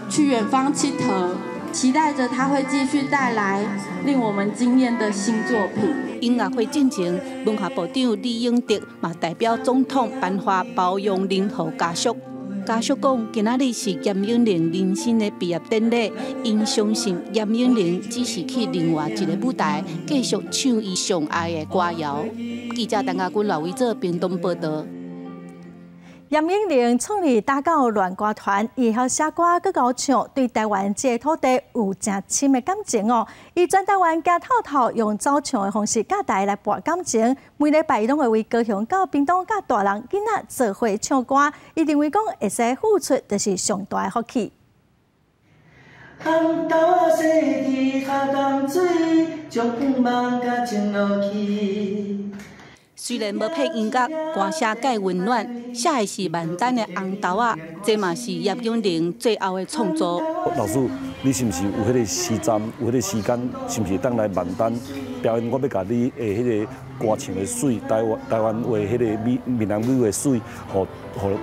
去遠方𨑨迌，期待着他會繼續帶來令我們驚豔的新作品。音樂會進前，文化部長李永得嘛代表總統頒發包容仁和家屬。家屬講，今仔日是嚴永齡人生的畢業典禮，𪜶相信嚴永齡只是去另外一个舞台，繼續唱伊上愛的歌謠。記者陳家軍、廖偉哲屏東報道。嚴永齡創立打狗戀歌團，伊會曉寫歌，閣𠢕唱，對台灣這个土地有誠深的感情哦。伊全台灣行透透，用走唱的方式，佮大家來博感情。每禮拜伊攏會為高雄到屏東佮大人囡仔做伙唱歌。伊認為講會使付出，就是上大的福氣。紅豆仔洗佇跤東水，將夢共情落去。雖然無配音樂，歌聲蓋溫暖，寫的是萬丹的紅豆仔，這嘛是葉永齡最後的創作。老師，你是毋是有彼个時站，有彼个時間，是毋是會當來萬丹表演？我欲共你的彼个歌唱的媠，台灣話彼个閩南語的媠，予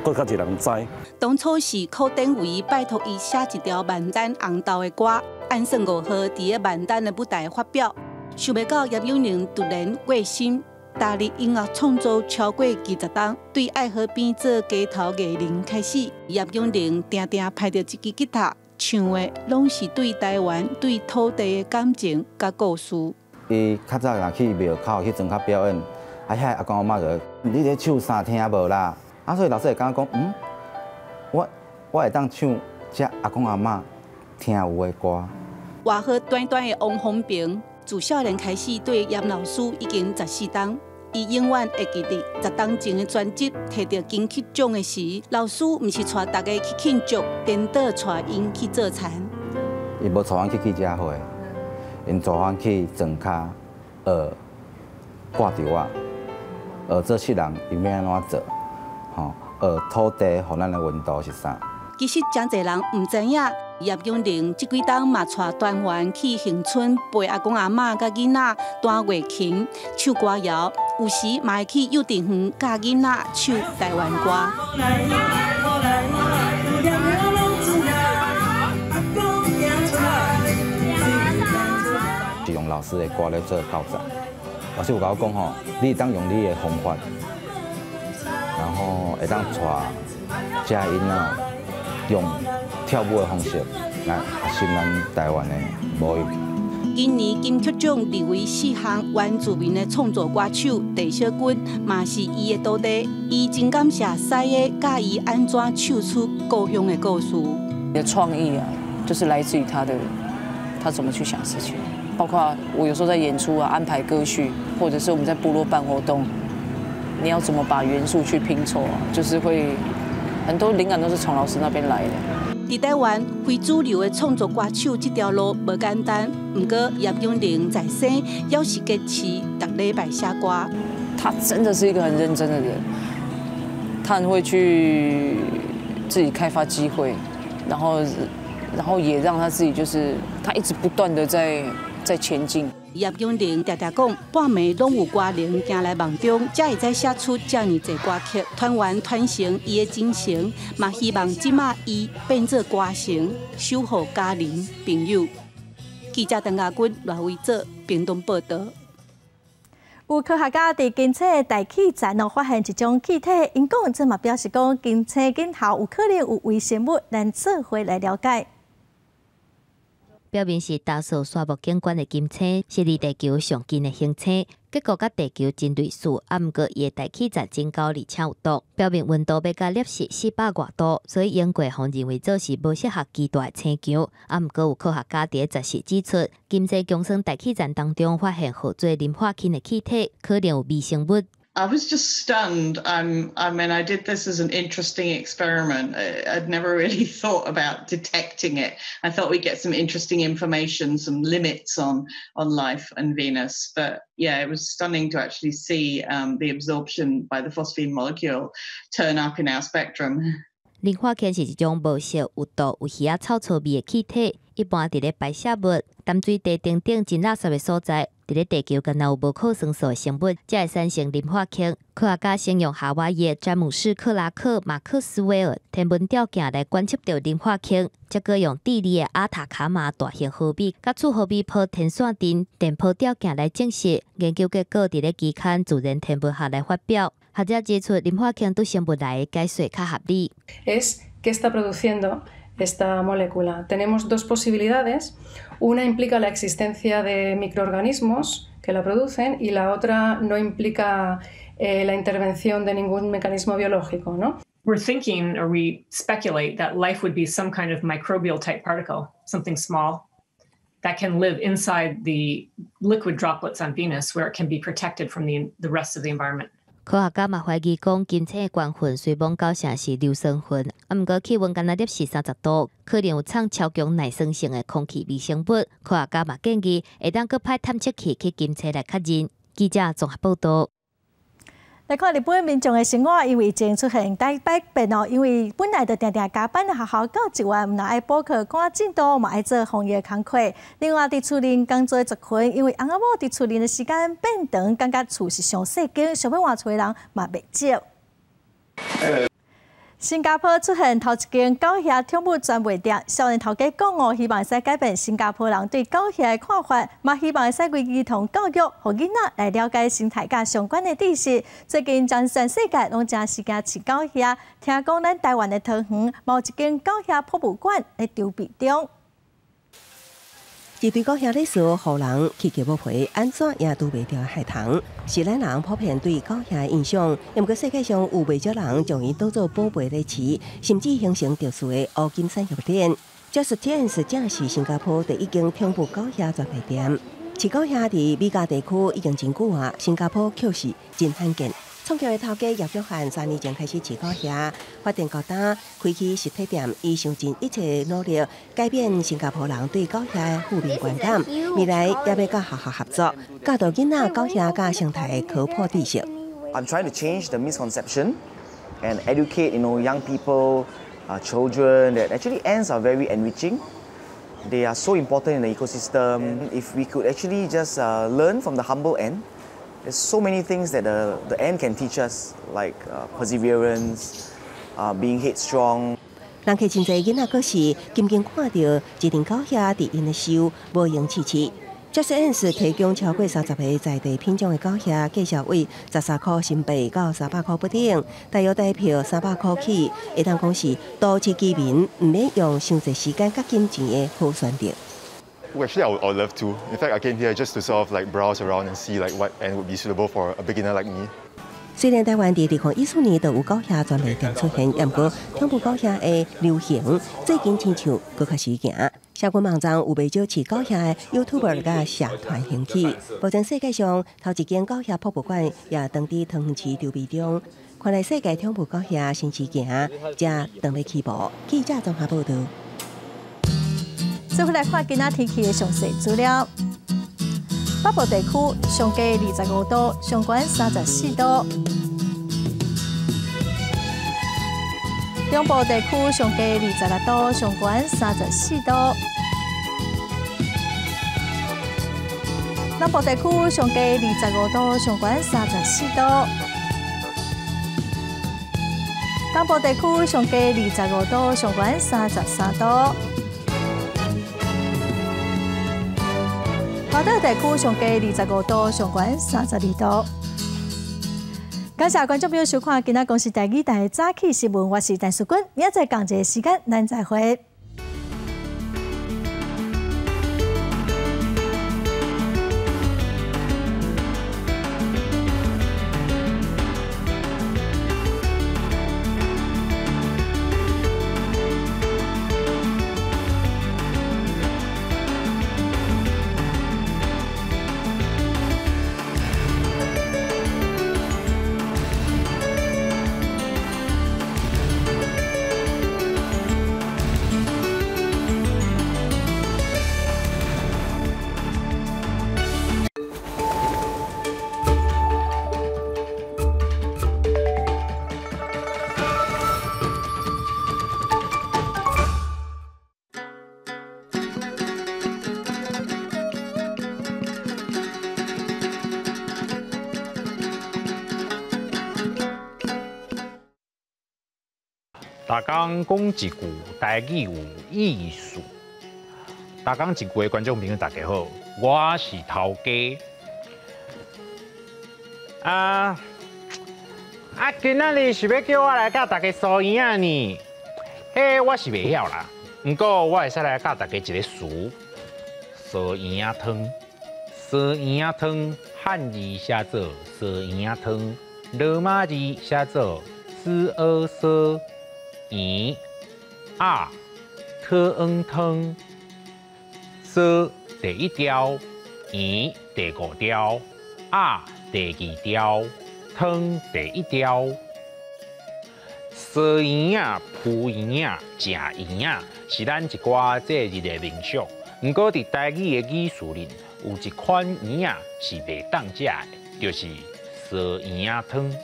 閣較濟人知。當初是柯典維拜託伊寫一條萬丹紅豆的歌，按算5號佇咧萬丹的舞台發表，想袂到葉永齡突然過身。踏入音樂創作超過20冬，對愛河邊做街頭藝人開始，葉永齡定定抱著一支吉他，唱的攏是對台灣、對土地的感情佮故事。伊較早若去廟口去莊跤表演，啊，遐阿公阿嬤就你咧唱啥聽無啦？啊，所以老師會感覺講，我會當唱遮阿公阿嬤聽有的歌。外號短短的王風平。自少年開始對嚴老師已經14冬，伊永遠會記得10冬前的專輯提著金曲獎的時，老師毋是帶大家去慶祝，顛倒帶𪜶去做田。伊無帶阮去記者會，𪜶帶阮去莊跤學掛稻仔，學做穡人伊欲按怎做，吼，學土地予咱的溫度是啥。其實誠濟人毋知影，葉永齡這幾冬嘛帶團員去恆春陪阿公阿嬤佮囡仔彈月琴、唱歌謠，有時嘛會去幼稚園教囡仔唱台灣歌。是用老師的歌來做教材，老師有共我講吼，你會當用你的方法，然後會當帶遮囡仔。用跳舞的方式來學習咱台灣的母語。今年金曲獎入圍4項原住民的創作歌手鄭小君嘛是伊的徒弟，伊真感謝師爺教伊按怎唱出故鄉的故事。的創意啊，就是來自於他的，他怎麼去想事情。包括我有時候在演出啊，安排歌序，或者是我們在部落辦活動，你要怎麼把元素去拼湊啊，就是會。很多靈感都是從老師那邊來的。佇台灣非主流的創作歌手這條路無簡單，毋過葉永齡在生，猶是堅持逐禮拜寫歌。他真的是一個很認真的人，他很會去自己開發機會，然後也讓他自己就是他一直不斷的在前進。葉永齡常常講，半暝攏有歌靈行來夢中，才會使寫出遮爾濟歌曲。團員傳承伊的精神，嘛希望這馬伊變做歌神，守護家人朋友。記者陳家軍、賴維哲屏東報道。有科學家佇金星的大氣層哦，發現一種氣體，𪜶講這嘛表示講金星頂頭有可能有微生物，咱做伙來了解。表面是大數沙漠景觀的金星，是離地球上近的行星。結果佮地球真類似，啊，毋過伊的大氣層真厚，而且有毒，表面溫度欲到攝氏400外度，所以英國予認為做是無適合居住的星球。啊，毋過有科學家佇咧十四指出，金星強酸大氣層當中發現號做磷化氫的氣體，可能有微生物。 I was just stunned. I mean, I did this as an interesting experiment. I'd never really thought about detecting it. I thought we'd get some interesting information, some limits on life and Venus. But yeah, it was stunning to actually see the absorption by the phosphine molecule turn up in our spectrum. 磷化氫是一種無色、有毒、有魚仔臭臭味的氣體，一般佇咧排泄物、淡水池等等真垃圾的所在。佇咧地球，敢若有無抗生素的生物，才會產生磷化氫。科學家先用夏威夷詹姆斯克拉克馬克斯威爾天文吊鏡來觀測著磷化氫，才閣用智利的阿塔卡馬大型毫米佮次毫米波天線陣電波吊鏡來證實。研究結果佇咧期刊《自然天文學》來發表。學者指出，磷化氫對生物來的解說較合理。 Es qué está produciendo esta molécula. Tenemos dos posibilidades. Una implica la existencia de microorganismos que la producen y la otra no implica la intervención de ningún mecanismo biológico, ¿no? We're thinking, or we speculate, that life would be some kind of microbial type particle, something small that can live inside the liquid droplets on Venus, where it can be protected from the rest of the environment. 科學家嘛懷疑講，金星的懸雲雖罔九成是硫酸雲，啊，毋過氣溫干焦攝氏30度，可能有藏超強耐酸性的空氣微生物。科學家嘛建議，會當閣派探測器去金星來確認。記者綜合報導。來看日本民眾的生活，因為疫情出現大改變哦，因為本來就定定加班的學校到一月，毋但愛補課趕進度，嘛愛做防疫工課。另外，佇厝內工作的族群，因為翁仔某佇厝內的時間變長，感覺厝是傷細間，想欲換厝的人嘛袂少。新加坡出現頭一間狗鴞寵物專賣店，少年頭家講哦，希望會使改變新加坡人對狗鴞的看法，嘛希望會使為兒童教育，予囡仔來了解生態佮相關的知識。最近全世界攏誠時興飼狗鴞，聽講咱台灣的桃園，嘛有一間狗鴞博物館佇籌備中。一對狗鴞咧說，予人起雞母皮，按怎也拄袂著害蟲，是咱人普遍對狗鴞的印象。毋過世界上有袂少人將伊當做寶貝咧飼，甚至形成特殊的烏金產業鏈。Just Tans 正是新加坡第一間寵物狗鴞專賣店。飼狗鴞佇美加地區已經真久啊，新加坡確實真罕見。創業的頭家葉玉漢3年前開始飼狗鴞，發展到今開起實體店，伊想盡一切努力改變新加坡人對狗鴞的負面觀感。未來也欲佮學校合作，教導囡仔狗鴞佮生態的科普知識。 I'm trying to change the misconception and educate young people, children that actually ants are very enriching. They are so important in the ecosystem. If we could actually just learn from the humble ant, there's so many things that the ant can teach us, like perseverance, being headstrong. 人客真濟囡仔，閣是緊緊看著一陣狗鴞佇𪜶的岫無閒飼飼。Just Ants 提供超過30個在地品種的狗鴞，價數為13箍新幣到300箍不等，大約台票300箍起，會當講是都市居民毋免用傷濟時間佮金錢的好選擇。 Well, actually, I would love to. In fact, I came here just to sort of like browse around and see like what ant would be suitable for a beginner like me. 雖然台灣佇2014年就有狗鴞專賣店出現，毋過寵物狗鴞的流行最近親像閣較時行。社群網站有袂少飼狗鴞的 YouTuber 佮社團興起。目前世界上頭一間狗鴞博物館也當佇桃園市籌備中。看來世界寵物狗鴞新市場正當咧起步。記者綜合報導。最後來看今仔天氣的詳細資料。北部地區上低25度，上懸34度；中部地區上低26度，上懸34度；南部地區上低25度，上懸34度；東部地區上低25度，上懸33度。外島地區上低25度，上懸32度。感謝觀眾朋友收看今仔公視台語台的早起新聞，我是陳淑君，明仔載仝一个時間，咱再會。逐工講一句台語有意思。逐工一句的觀眾朋友大家好，我是頭家。啊啊！今仔日是欲叫我來教大家酥圓仔呢？彼我是袂曉啦，毋過我會使來教大家一个詞：酥圓仔湯。酥圓仔湯，漢字寫做酥圓仔湯，羅馬字寫做斯阿索圓仔特恩湯。酥第一調，圓第五調，仔第二調，湯第一調。酥圓仔、鋪圓仔、食圓仔，是咱一寡節日的民俗。毋過佇台語的語序裡，有一款圓仔是袂當食的，就是酥圓仔湯。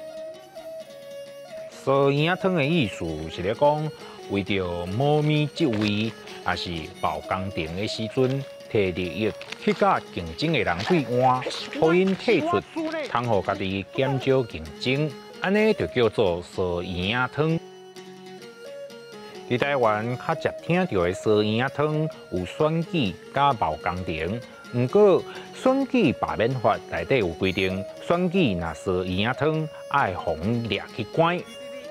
酥圓仔湯的意思是咧講，為著某物職位，抑是報工程的時陣，提利益去佮競爭的人對換，予𪜶退出，通予家己減少競爭，按呢就叫做酥圓仔湯。佇台灣較常聽著的酥圓仔湯有選舉佮貿工程，毋過選舉罷免法內底有規定，選舉若酥圓仔湯愛予𪜶掠去關，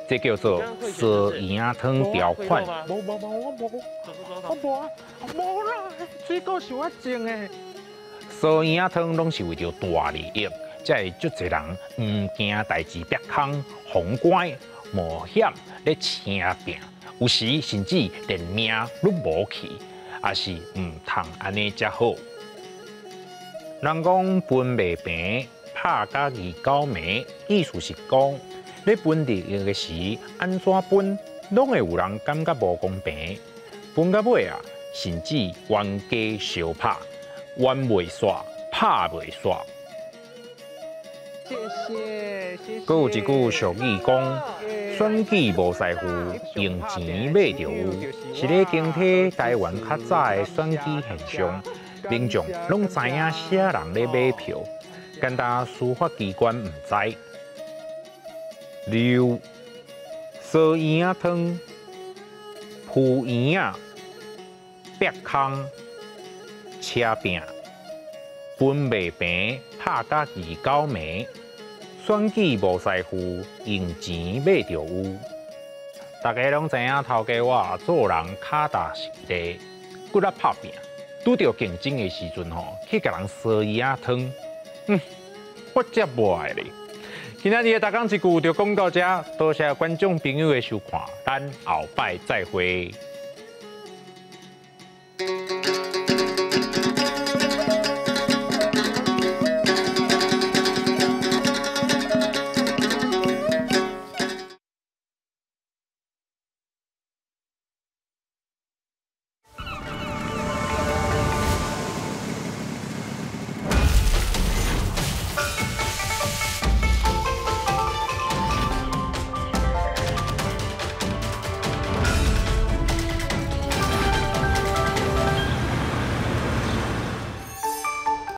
這叫做酥圓仔湯條款。無無無，我無，我無啊，無啦，水果是我種的。酥圓仔湯攏是為著大利益，才會足濟人毋驚代誌煏空、予𪜶關、冒險咧晟拚，有時甚至連命攏無去，也是毋通按呢才好。人講分袂平，拍甲二九暝，意思是講，咧分利益的時，按怎分，攏會有人感覺無公平。分到尾啊，甚至冤家相拍，冤袂煞，拍袂煞。謝謝，謝謝。閣有一句俗語講：選舉無師傅，用錢買就有。是咧經體台灣較早的選舉現象，民眾攏知影啥人咧買票，干焦司法機關毋知。例如酥圓仔湯、鋪圓仔、煏空、車拚、分袂平，拍甲二九暝，選舉無師傅，用錢買就有。大家攏知影頭家我做人跤踏實地，骨力拍拚。拄著競爭的時陣吼，去共人酥圓仔湯，我才無愛咧。今仔日的逐工一句就講到遮，多謝觀眾朋友的收看，咱後擺再會。